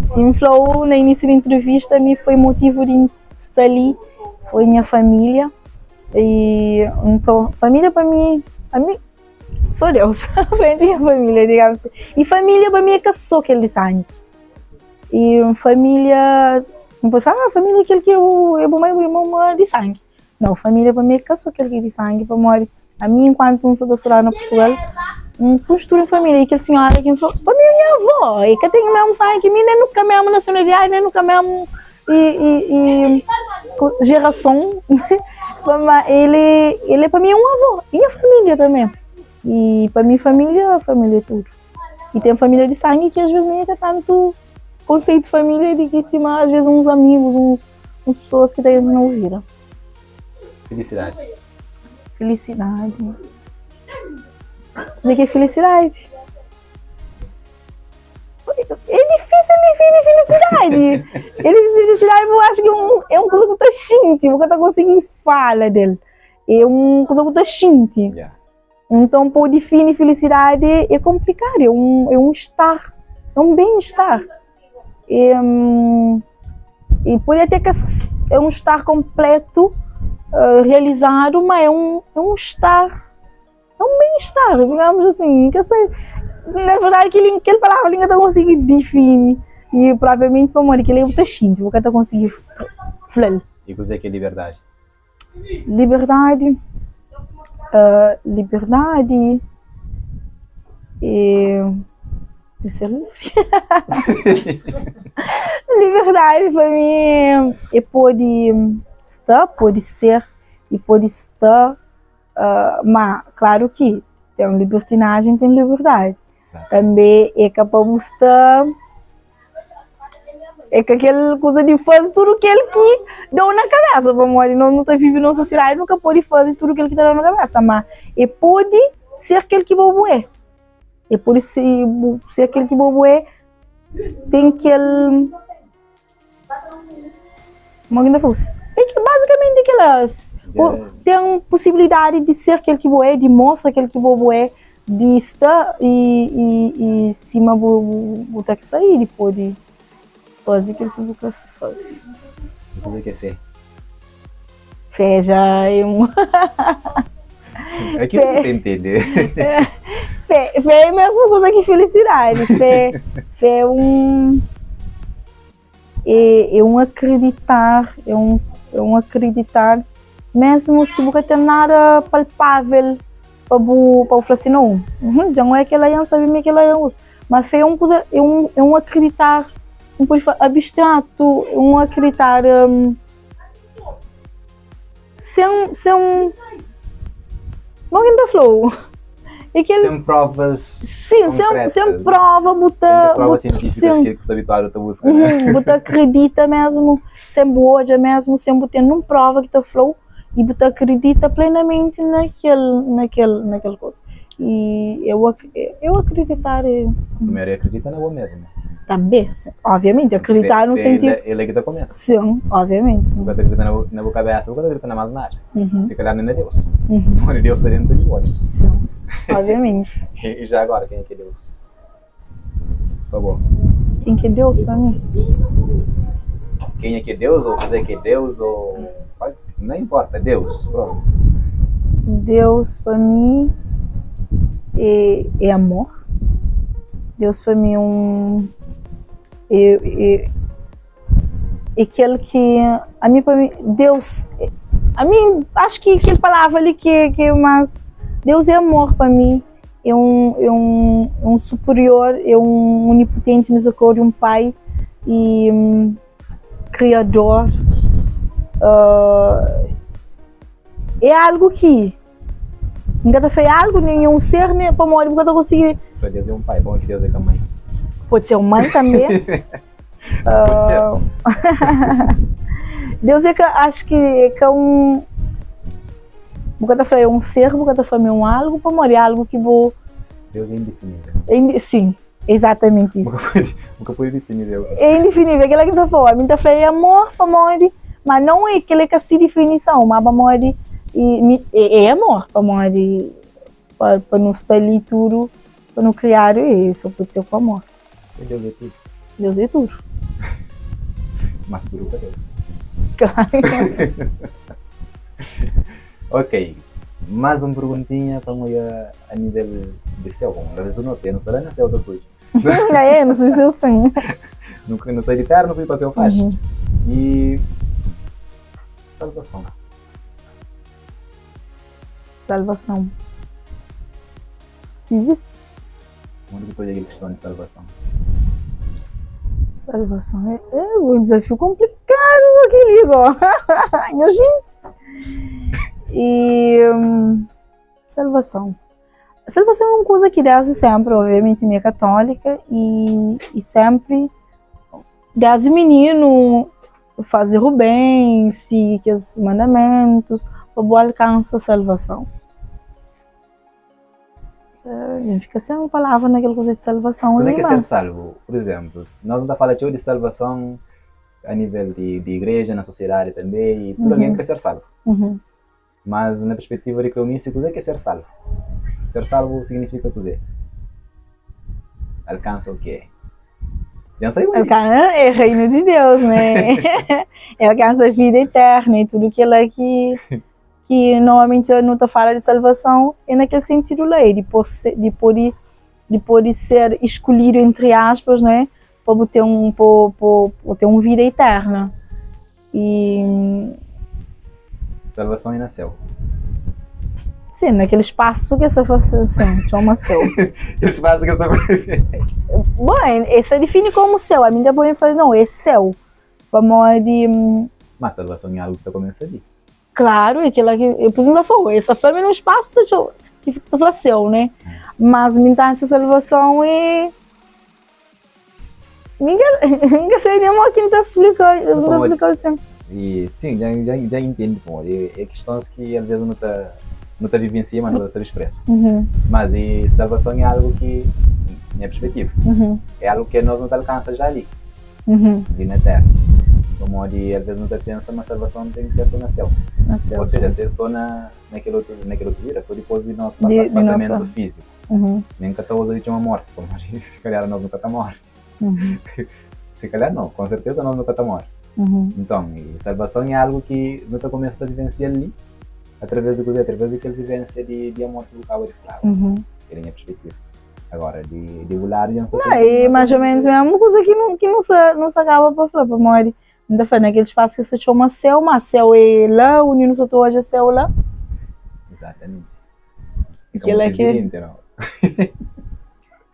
se me falou no início da entrevista, me foi motivo de estar ali, foi minha família. E então, família para mim, a mim Só Deus frente nha família, digamos assim. E família para mim é ka só kel di sangi. E família, não pode falar, ah, família é kel ki eu, é bu mãe, bu irmão, ma di sangi. Não, família para mim é ka só kel ki di sangi, pamodi a mim enquanto um sa ta studa na Portugal, um construi família. E kel senhora ki falou, pa mim é minha avó, e ka tem mesmo sangue que mim, nem nunca mesmo nacionalidade, nem nunca mesmo e, e, e geração, ele, ele é para mim um avô, e a família também. E para mim família, família é tudo. E tem família de sangue que às vezes nem é tanto conceito de família de que cima, às vezes uns amigos, uns, uns pessoas que têm na vida. Felicidade. Felicidade. Dizer que é felicidade. É difícil definir felicidade. É difícil felicidade, eu acho que é um, é um coisa que tá xinte, eu tá conseguir fala dele. É um coisa que tá xinte. Yeah. Então, pô, definir felicidade é complicado, é um estar, é um bem-estar. E, hum, e pode até que é um estar completo, realizado, mas é um estar, é um bem-estar, digamos assim. Que sei, na verdade, aquele, aquele palavra ali não consigo definir. E propriamente para morrer, que ele é muito xinte, porque não consigo falar. E o que é liberdade? Liberdade, liberdade é, é ser livre. Liberdade para mim é pode estar, pode ser e pode estar. Ma klaru ki ten libertinajen ten liberdadi. Tanbe é ka pa bu sta é ka kel kuza di faze tudu kel ki da-u na kabesa pamodi nos nu ta vive na un sosiedadi nu ka pode faze tudu kel ki ta da-u na kabesa ma é pode ser kel ki bo bu é é pode ser kel ki bo bu é ten kel Mo ki N ta fla-u? É ki bazikamenti kel-la. Ten posibilidadi di ser kel ki bo é, di mostra kel ki bo bo é, di sta i sima bu ta kre i di pode faze kel ki bu kre faze. I kuzê ki é fé? Fé já é un. Aquilo que tem entender. Fé, fé é a mesma coisa que felicidade. Fé, fé é um é, é um acreditar, é um, é um acreditar, mesmo se bu ka ten nada palpável pa bu pa bu fla assim, não, já não é aquela aí, não sabe me aquela aí, mas fé é um coisa, é um, é um acreditar, se pode falar abstrato, é um acreditar hum, Sen, sen, Mo ki N ta fla-u? É kel... Sen provas Sim, sen, sen prova bu ta... Sen kes provas sientífikas ki bu sta habituadu ta buska, né? Bu ta akredita mesmu, sen bu odja mesmu, sen bu ten nun prova ki ta fla-u i bu ta akredita plenamenti nakel, nakel, nakel kuza. I eu, eu akreditar é... Primeru é akredita na bo mesmu. Tanbe, obviamenti, akredita no sentidu. É la ki ta kumesa. Sin, obviamenti. Bu ka ta akredita na bu kabesa, bu ka ta akredita na mas nada. Si kalhar nen na Deus. Pamodi Deus sta dentu di bo. Sin, obviamenti. I ja agora, kenha ki é Deus pa bo? Ken ki é Deus pa mi? Kenha ki é Deus, ou kuzê ki é Deus, ou. Não importa, Deus, pronto. Deus pa mi é amor. Deus pa mi é um é, é, é kel ki a mi pa mi Deus a mi acho ki kel palavra li ki ki é más Deus é amor pa mi é um é um é um superior é um onipotente misericórdia um pai e kriador é algu ki N ka ta fla é algu nen é un ser nen pamodi bu ka ta konsigi. Fla Deus é un pai, pamodi ki Deus é ka mãe? Pode ser un mãe tanbe. Pode ser. Deus é ka acho ki é ka un bu ka ta fla é un ser, bu ka ta fla ma é un algu pamodi é algu ki bu. Deus é indefinível. Sim. Exatamente isso. Bu ka pode defini Deus. É indefinível. Aquela que você falou, a mim tá falando é amor pamodi, mas não é aquele que se definição, mas pamodi e, é, é amor pamodi para não estar ali tudo, para não criar, e só pode ser com amor. E Deus é tudo. Deus é tudo. Mas tudo para Deus. Claro. Ok, más un perguntinha pa N oia a nível di séu. Bon, às vezes nu no sta la na séu ta suji. É, nu suji séu sin. Nu nu sai di téra, nu subi pa séu faxi. E salvason. Salvason. Si izisti. Modi ki ta odja kel kiston di salvason? Salvason é, é un dizafiu konplikadu kel-li go. Nha jinti. E salvason. Salvason é un kuza ki desdi sénpri, obiamenti mi é katólika i, i sénpri desdi mininu faze o ben, sigi kes mandamentus pa bu alkansa salvason. N fika sen un palavra na kel kuza di salvason Kuzê ki é ser salvu? Pur izénplu, nos nu ta fala txeu di salvason a nível di di igreja, na sosiedadi tanbê, i tudu algen krê ser salvu. Mas na perspetiva di Cleonice, kuzê ki é ser salvu? Ser salvu signifika kuzê? Alkansa o kê? Dja N sai bai. Alkansa é reinu di Deus, né? É alkansa vida eterna i tudu kel-la ki ki normalmenti nu ta fala di salvason é na kel sentidu la, é di di pode di pode ser escolhido entre aspas, né, pa bu ten un pa bu ten un vida eterna. E Salvason é na séu. Sim, naquele espaço que essa sim, chama céu. Espaço que essa Bom, essa define como céu. A mim depois fala, não, é céu. Pamodi Mas salvason é algo que ta começa ali. Klaru, é kila ki, eu preciso falar, essa fla-me num espaço ta txeu, ki ta fla seu, né? Mas mi ta atxa salvason é Mi ka, N ka sabe nem mo ki N ta splika, N ta splika-l sin. E sim, dja, dja, dja intendi pamodi é, é questões ki alvês nu ta, nu ta vivencia, mas nu ta sabe expressa. Mas e salvason é algo ki, nha perspetiva, é algo ki nós nu ta alkansa já li. Li na Téra. Pamodi alvês nu ta pensa ma salvason ten ki ser sô na séu. Na séu, Ou seja, sim. ser sô na, na kel otu, na kel otu vida, sô dipôs di nos Di, pasa, di nos pasamentu pa. fíziku. Nen ka ta uza di txoma mórti, pamodi si kalhar nos nu ka ta móre. Si kalhar nau, kon serteza nos nu ka ta móre. Nton, i salvason é algu ki nu ta kumesa ta vivensia-l li, através di kuzê? Através di kel vivensia di, di amor ki bu kaba di fla. Kel é nha perspetiva. Agora, di, di bu ladu dja N sta Não, é mais ou menos mesmo coisa que não, que não se, não se acaba para falar, pamodi N ta fla naquele espaço que se chama céu, mas céu é lá, onde não se ta odja céu lá. Exatamente. E Fica kel-la muito que evidente, não?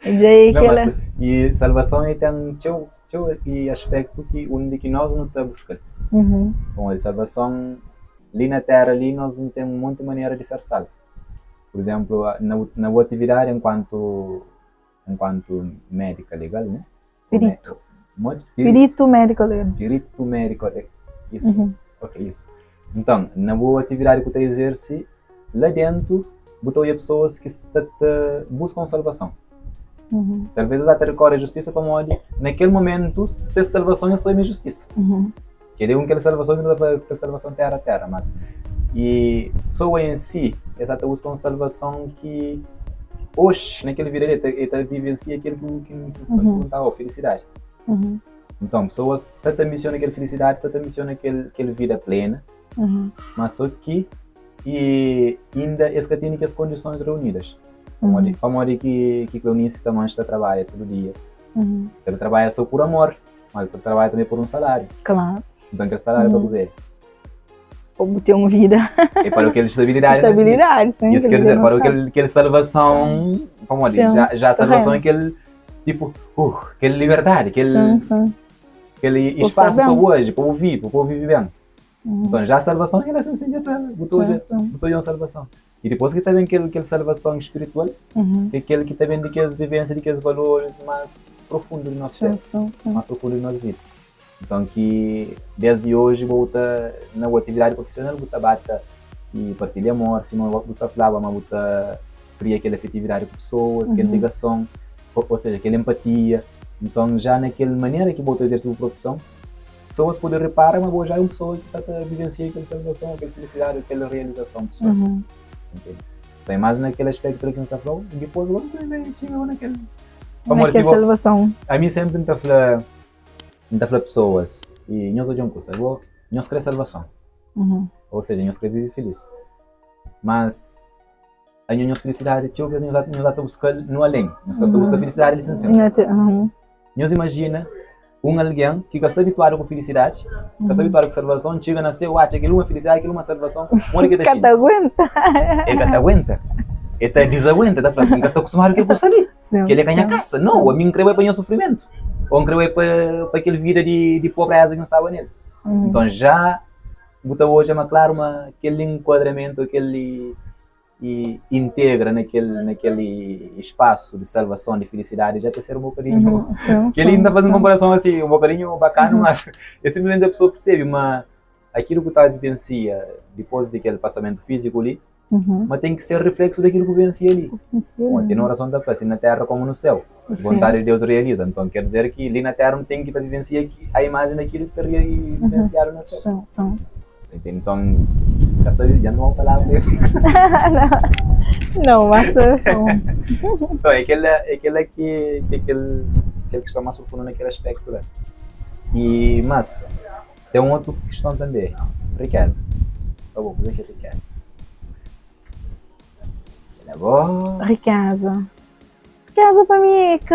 dja é Não, kel-la. mas e salvason e ten txeu, txeu e aspecto ki undi ki nós nu ta buska-l. Pamodi salvason li na terra li nós nu ten un monti manera di ser salvu. Por exemplo, na bu, na bu atividadi enkuantu, enkuantu médika legal, né? Perito. Modi? Perito médico legal. Perito médico legal. Isso. Ok, isso. Então, na bu atividadi ku ta exerce, la dentu bu ta odja pessoas ki sta ta buska un salvason. Talvez es ta recorre a justisa pamodi naquel momento ses salvason es ta odja ma é justisa. Kel é un kel salvason ki nu ta fla kel salvason terra a terra, mas e pessoa em si es ta buska un salvason ki oxi naquel vida li el ta vivencia aquilo ki ki ki nu ta felicidade. Então pessoas ta ta ambisiona kel felicidade, sta ta ambisiona kel kel vida plena, mas só ki e inda es ka tene kes kondisons reunidas. Pamodi pamodi ki ki Cleonice ta manxa ta trabalha tudu dia. El ta trabalha só por amor. Mas el ta trabalha também por um salário. Claro. Então aquele salário é para fazer? Para ter uma vida. É para aquele estabilidade. Estabilidade, sim. Isso quer dizer, para aquele, aquele salvação, como diz, já, já a salvação é aquele tipo, aquele liberdade, aquele, sim, sim. aquele espaço para hoje, para ouvir, para ouvir bem. Então já a salvação é assim, já tá, botou já, botou já uma salvação. E depois que também aquele, aquele salvação espiritual, que é aquele que também de que as vivências, de que os valores mais profundos do nosso ser, mais profundo da nossa vida. Então que desde hoje vou estar na atividade profissional, vou estar bata e partilha amor, se não vou estar falava, mas vou estar cria aquela afetividade com pessoas, aquela ligação, ou seja, aquela empatia. Então já naquela maneira que vou exercer a profissão, Pessoas pode repara ma bo já é un pessoa ki sa ta vivencia kel salvason, kel felicidade, kel realizason pessoal. Entende? Então é mais naquele aspecto ki N sta fla-u, e dipôs go N ta txiga go naquele. Pamodi Naquele si bo, salvason. ami sempri N ta fla, N ta fla pessoas, e nhos odja un kusa, bo nhos kre salvason, ou seja, nhos kre vive feliz, mas a nho nhos felicidade txeu bes nhos nhos ta buska-l no alén, nhos ka sta buska felicidade li sen séu. Nhos imajina un algen ki ka sta habituadu ku filisidadi, ka sta habituadu ku salvason, txiga na séu, atxa kel uma filisidadi, kel uma salvason, modi ki el ta Ka xinti? ta aguenta. El ka ta aguenta. El ta dizaguenta, el ta fla, N ka sta kustumadu ku kel kusa li. Sim, Kel-li é ka nha sim, kasa. Nau, sim. ami N krê bai pa nha sufrimentu. Ô N krê bai pa, pa kel vida di, di pobreza ki N staba nel. Nton, já bu ta odja ma klaru ma kel enkuadramentu, kel e integra na kel, na kel espaço de salvação, de felicidade, já ta ser um bocadinho. Sim, Que ele ainda faz uma sim. comparação assim, um bocadinho bacana, mas é simplesmente a pessoa percebe, mas aquilo que tá vivencia depois daquele passamento físico ali, mas tem que ser reflexo daquilo que vivencia ali. Bom, tem oração da assim na terra como no céu. Vontade de Deus realiza. Então quer dizer que ali na terra não tem que tá vivencia a imagem daquilo que tá vivenciado no céu. Sim, sim. Então, já sabe, já não há palavra. Não, mas são. Então, é aquela, é aquela que, que é aquele, aquela questão mais profunda naquele aspecto lá. E, mas, tem uma outra questão também, riqueza. Tá bom, como é que é riqueza? Ela bom. Riqueza. Riqueza para mim é que,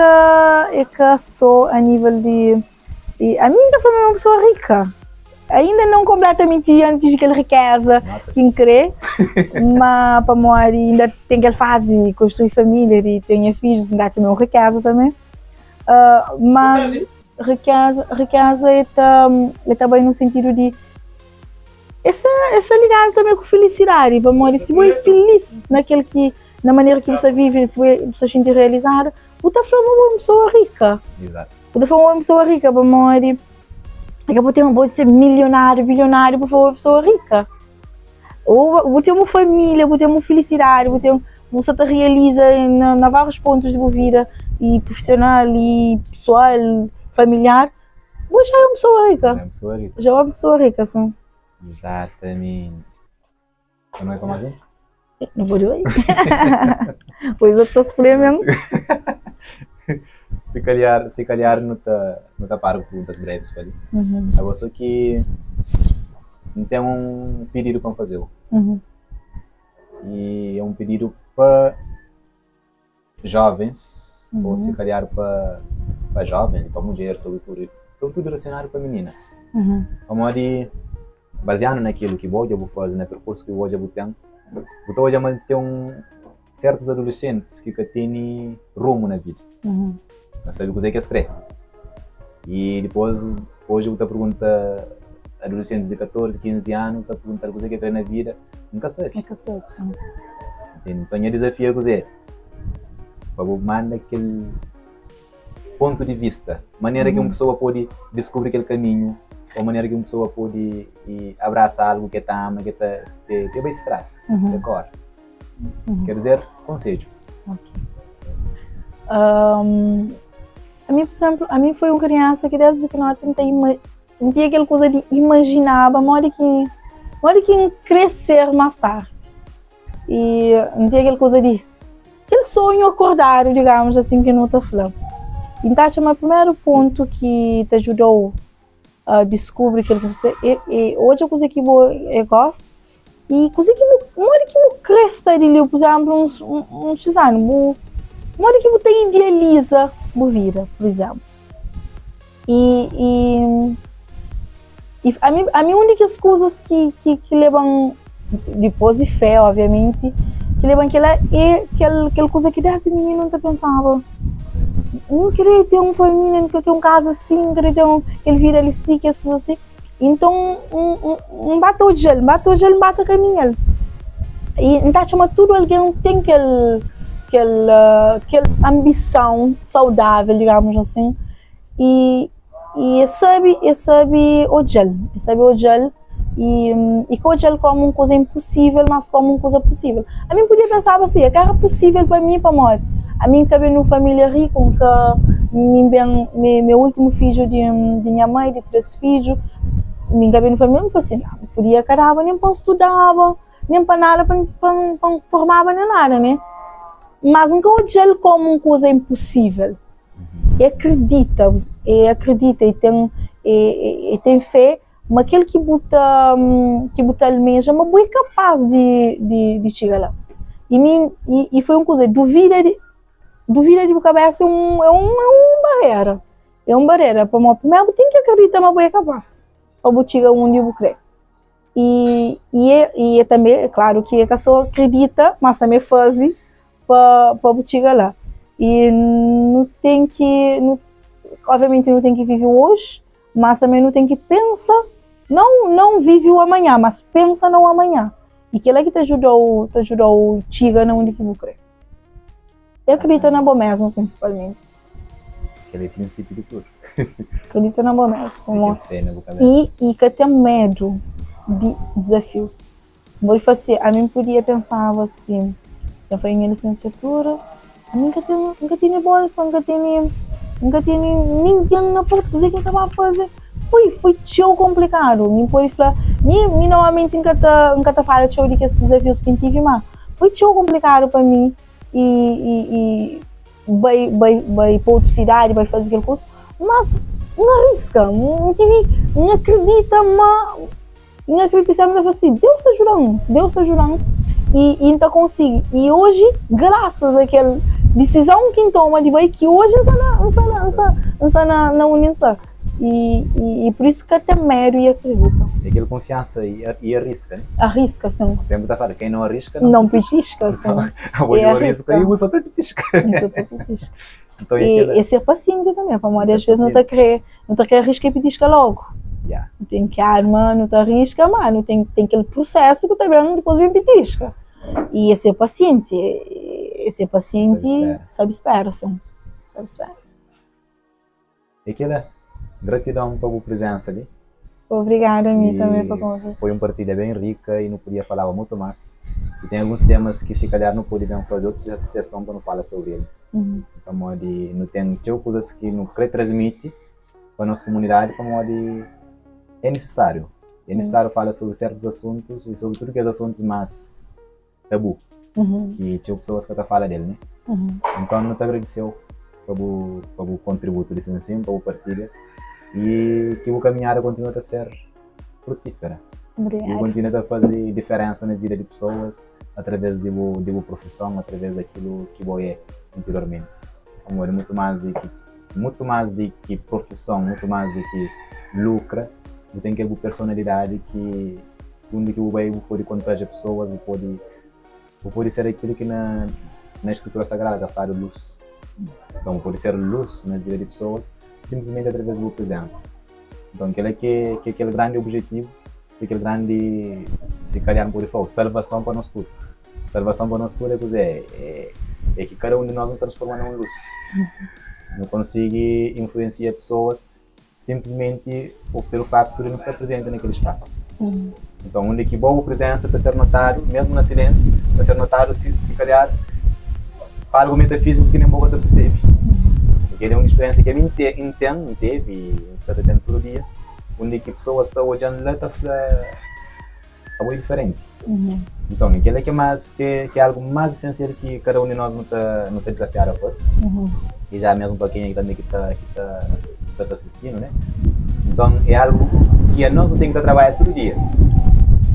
é que só a nível de. E a mim ainda foi uma pessoa rica. Ainda não completamente antes de aquela riqueza que crê, mas para mim ainda tem aquela fase de construir família, de ter filhos, ainda tem uma riqueza também. Mas riqueza, riqueza é, tam, é também no sentido de. Essa essa ligadu tanbe ku filisidadi, pamodi si bo é filis na kel ki na manera ki bu sta vive, si bu é bu sta xinti realizadu, bu ta fla ma bo é un pesoa rika. Exato. Bu ta fla ma bo é un pesoa rika pamodi é ka bu ten bu ser milionáriu, bilionáriu bu fla bo é pesoa rika. Ou bu ten un família, bu ten un filisidadi, bu ten bu sta ta realiza na na várius pontus di bu vida i prufisional i pesoal, familiar. Bu já é un pesoa rika. É un pesoa rika. Já é un pesoa rika, sin. Exatamente. Então não é para mais um? Não pode oi. Pois eu tô espremendo. Se calhar, se calhar não tá, não tá para com perguntas breves para ali. Uhum. Agora só que não tem um pedido para fazer. Uhum. E é um pedido para jovens, ou se calhar pa pa jovens e pa mudjer, sobretudo, sobretudo direcionado pa meninas. Pamodi baziadu na kilo ki bo dja bu faze, na perkursu ki bo dja bu ten, bu ta odja ma ten un sertus adolescentis ki ka tene rumu na vida, ka sabe kuze ki es kre. I dipôs, oji bu ta pergunta adolescentis di 14, 15 anu, bu ta pergunta-l kuze ki el kre na vida, N ka sabe. El ka sabe, sin. Entende? Nton nha dizafia é kuzê? Pa bu manda kel pontu di vista, manera ki un pesoa pode diskubri kel kaminhu, ô manera ki un pesoa pode abrasa algu ki el ta ama, ki el ta, ki el bai si tras, ki el kóre. Ker dizer, konsedju. Ok. Ami, pur izénplu, ami foi un kriansa ki desdi pikinoti N ta ima. N tinha kel kuza di imajinaba modi ki modi ki N krê ser más tardi. I N tinha kel kuza di kel sonhu akordadu, digamus asin ki nu ta fla. I N ta atxa ma primeru pontu ki ta djuda-u diskubri kel ki bu sta é é odja kuza ki bo é gosi i kuza ki bu modi ki bu krê sta di li, pur izénplu, uns uns anu, bu modi ki bu ta idealiza bu vida, pur izénplu. I, i, i ami, ami un di kes kuzas ki, ki, ki leba-m, dipôs di fé, obviamenti, ki leba-m kel-la é kel, kel kuza ki désdi mininu N ta pensaba, N krê ten un família, N krê ten un kaza si, N krê ten kel vida li si, kes kuza si. Nton, N, N, N ba ta odja-l, N ba ta odja-l, N ba ta kaminha-l. I N ta atxa ma tudu algen ten kel, kel, kel anbison saudável, digamus asin, i i es sabe, es sabe odja-l, es sabe odja-l i i ka odja-l kómu un kuza inpusível, mas kómu un kuza pusível. Ami N podia pensaba si, é ka éra pusível pa mi pamodi ami N ka ben di un família riku, N ka, mi N ben, mi é últimu fidju di di nha mai, di três fidju, mi N ka ben di un família, N fla si, N podia ka daba nen pa N studaba, nen pa nada, pa N pa N formaba nen nada, ne? Mas N ka odja-l kómu un kuza inpusível. E akredita, e akredita, e ten, e ten fé ma kel ki bu ta, ki bu ta almeja, ma bu é kapaz di, di, di txiga la. I mi, i foi un kuza, duvida di, duvida di bu kabesa é un, é un, é un barera, é un barera, pamodi primeru bu ten ki akredita ma bu é kapaz pa bu txiga undi bu kre. I, i é, i é tanbe, é klaru ki é ka so kridita, mas tanbe faze pa, pa bu txiga la. I nu ten ki, nu, obviamenti nu ten ki vive oji, mas tanbe nu ten ki pensa, nau, nau vive o amanhã, mas pensa na o amanhã. I kila ki ta djuda-u, ta djuda-u txiga na undi ki bu kre. E akredita na bo mesmu, prinsipalmenti. Kel é prinsipiu di tudu. Akredita na bo mesmu. Ten fé na bu kabesa. I, i ka ten medu di dizafius. N pode fla si, ami N podia pensaba si, N faze nha lisensiatura, ami N ka ten, N ka tene bolsa, N ka tene, N ka tene ningen na porta, kuzê ki N sta ba faze? Foi, foi txeu konplikadu. Mi N pode fla, mi, mi normalmenti N ka ta, N ka ta fala txeu di kes dizafius ki N tive, má foi txeu konplikadu pa mi. i, i, i bai, bai, bai pa otu sidadi, bai faze kel kursu, mas N ariska, N tive, N akredita ma, N akredita sempri, N ta fla si, Deus ta djuda-m, Deus ta djuda-m i, i N ta konsigi. I oji, grasas a kel disizon ki N toma di bai, ki oji N sta na, N sta na, N sta, N sta na, na undi N sta. I, i, i pur isu ka ten medu i akredita. É kel kunfiansa i, i ariska, né? Ariska, sin. Sempri ta fala, ken não arrisca, não, não pitisca. Sin. Abo e arrisca e bu só ta pitisca. Só ta pitisca. Então, e, e ser paciente também, pamodi às vezes não ta kre, não ta kre arrisca e pitisca logo. Yeah. Nu ten ki arma, nu ta ariska, ma nu ten ten kel prusésu ku ta ben dipôs ben pitisca. I é ser pasienti, é ser pasienti, sabe spera, sin, sabe spera. É kela. Gratidon pa bu prizensa li. Obrigada mi tanbe pa konviti. Foi un partilha ben rika i nu podia falaba mutu mas. I ten alguns temas ki si kalhar nu pode ben faze otus seson pa nu fala sobri el. Pamodi nu ten txeu kuzas ki nu kre transmiti pa nos komunidadi pamodi é nisisáriu. É nisisáriu fala sobri sertus asuntus i sobri tudu kes asuntus mas tabu ki txeu pesoas ka ta fala del, ne? Nton nu ta agradise-u pa bu pa bu kontributu di sin-sin, pa bu partilha i ki bu kaminhada kontinua ta ser frutífera. Obrigadu. I kontinua ta faze diferensa na vida di pesoas através di bu di bu profison, através di akilu ki bo é interiormenti. Pamodi mutu más di ki mutu más di ki profison, mutu más di ki lukra, bu ten kel bu personalidadi ki Undi ki bu bai bu pode kontagia pesoas, bu pode bu pode ser akilu ki na na skritura sagrada ta fladu lus. Nton bu pode ser lus na vida di pesoas sinplismenti atraves di bu prizensa. Nton kila ki ki é kel grandi objetivu, ki é kel grandi si kalhar nu pode fla salvason pa nos tudu. Salvason pa nos tudu é kuzê? É é ki kada un di nos nu transforma na un lus. Nu konsigi influensia pesoas Sinplismenti o pelu faktu di nu sta prezenti na kel spasu. Nton, undi ki bo bu prezensa ta ser notadu, mesmu na silensiu, ta ser notadu si, si kalhar pa algu metafiziku ki nen bo ka ta persebe. Purki el é un speriensia ki ami N te, N ten, N tevi i N sta ta ten tudu dia, undi ki pesoas ta odja-m la ta fla, Abo é diferenti. Nton, kel-la ki é más, ki é algu más esensial ki kada un di nos nu ta, nu ta dizafiadu a faze. I já mesmu pa kenha ki tanbe ki ta, ki ta sta ta sistinu, né? Nton, é algu ki anos nu ten ki ta trabadja tudu dia.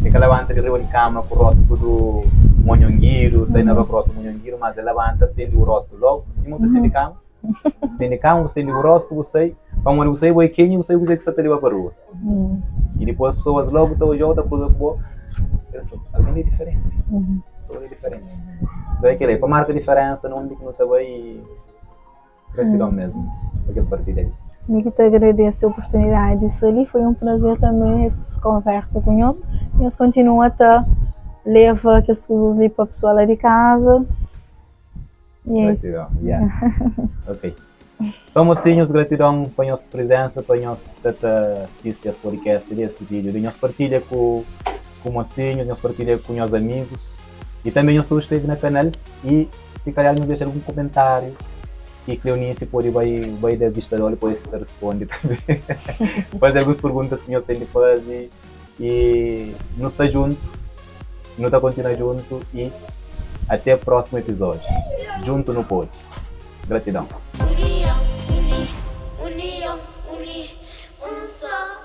É ka labanta di riba di kama ku rostu tudu monhongidu, sai na rua ku rostu monhongidu, mas é labanta, stende bu rostu logu, sima bu ta stende kama. Bu stende kama, bu stende bu rostu, bu sai, pamodi bu sai bo é kenha, bu sai kuzê ki sta ta leba pa rua. I dipôs pesoas logu ta odja-u, ta kruza ku bo, el fla, algen é diferenti, pesoa é diferenti. Nton é kel-li, é pa marka diferensa na undi ki nu ta bai i gratidon mesmu pa kel partilha li. Mi ki ta agradese oportunidadi di sta li, foi un prazer tanbe es konversa ku nhos. Nhos kontinua ta leva kes kuzas li pa pesoa la di kaza. Yes. Gratidon, yeah. Ok. Então, mocinhos, gratidon pa nhos presença, pa nhos sta ta sisti es podcast li, es vídeo li. Nhos partilha ku, ku mocinhos, nhos partilha ku nhos amigos e também nhos subscreve na canal e se calhar nhos deixa algum comentário que Cleonice pode vai, vai dar vista de olho, depois te responde também. Fazer algumas perguntas que nhos tem de fazer E nu sta djuntu, nu ta kontinua djuntu i até prósimu epizódiu. Djuntu nu pode! Gratidon! Union, uni, union, uni, un só.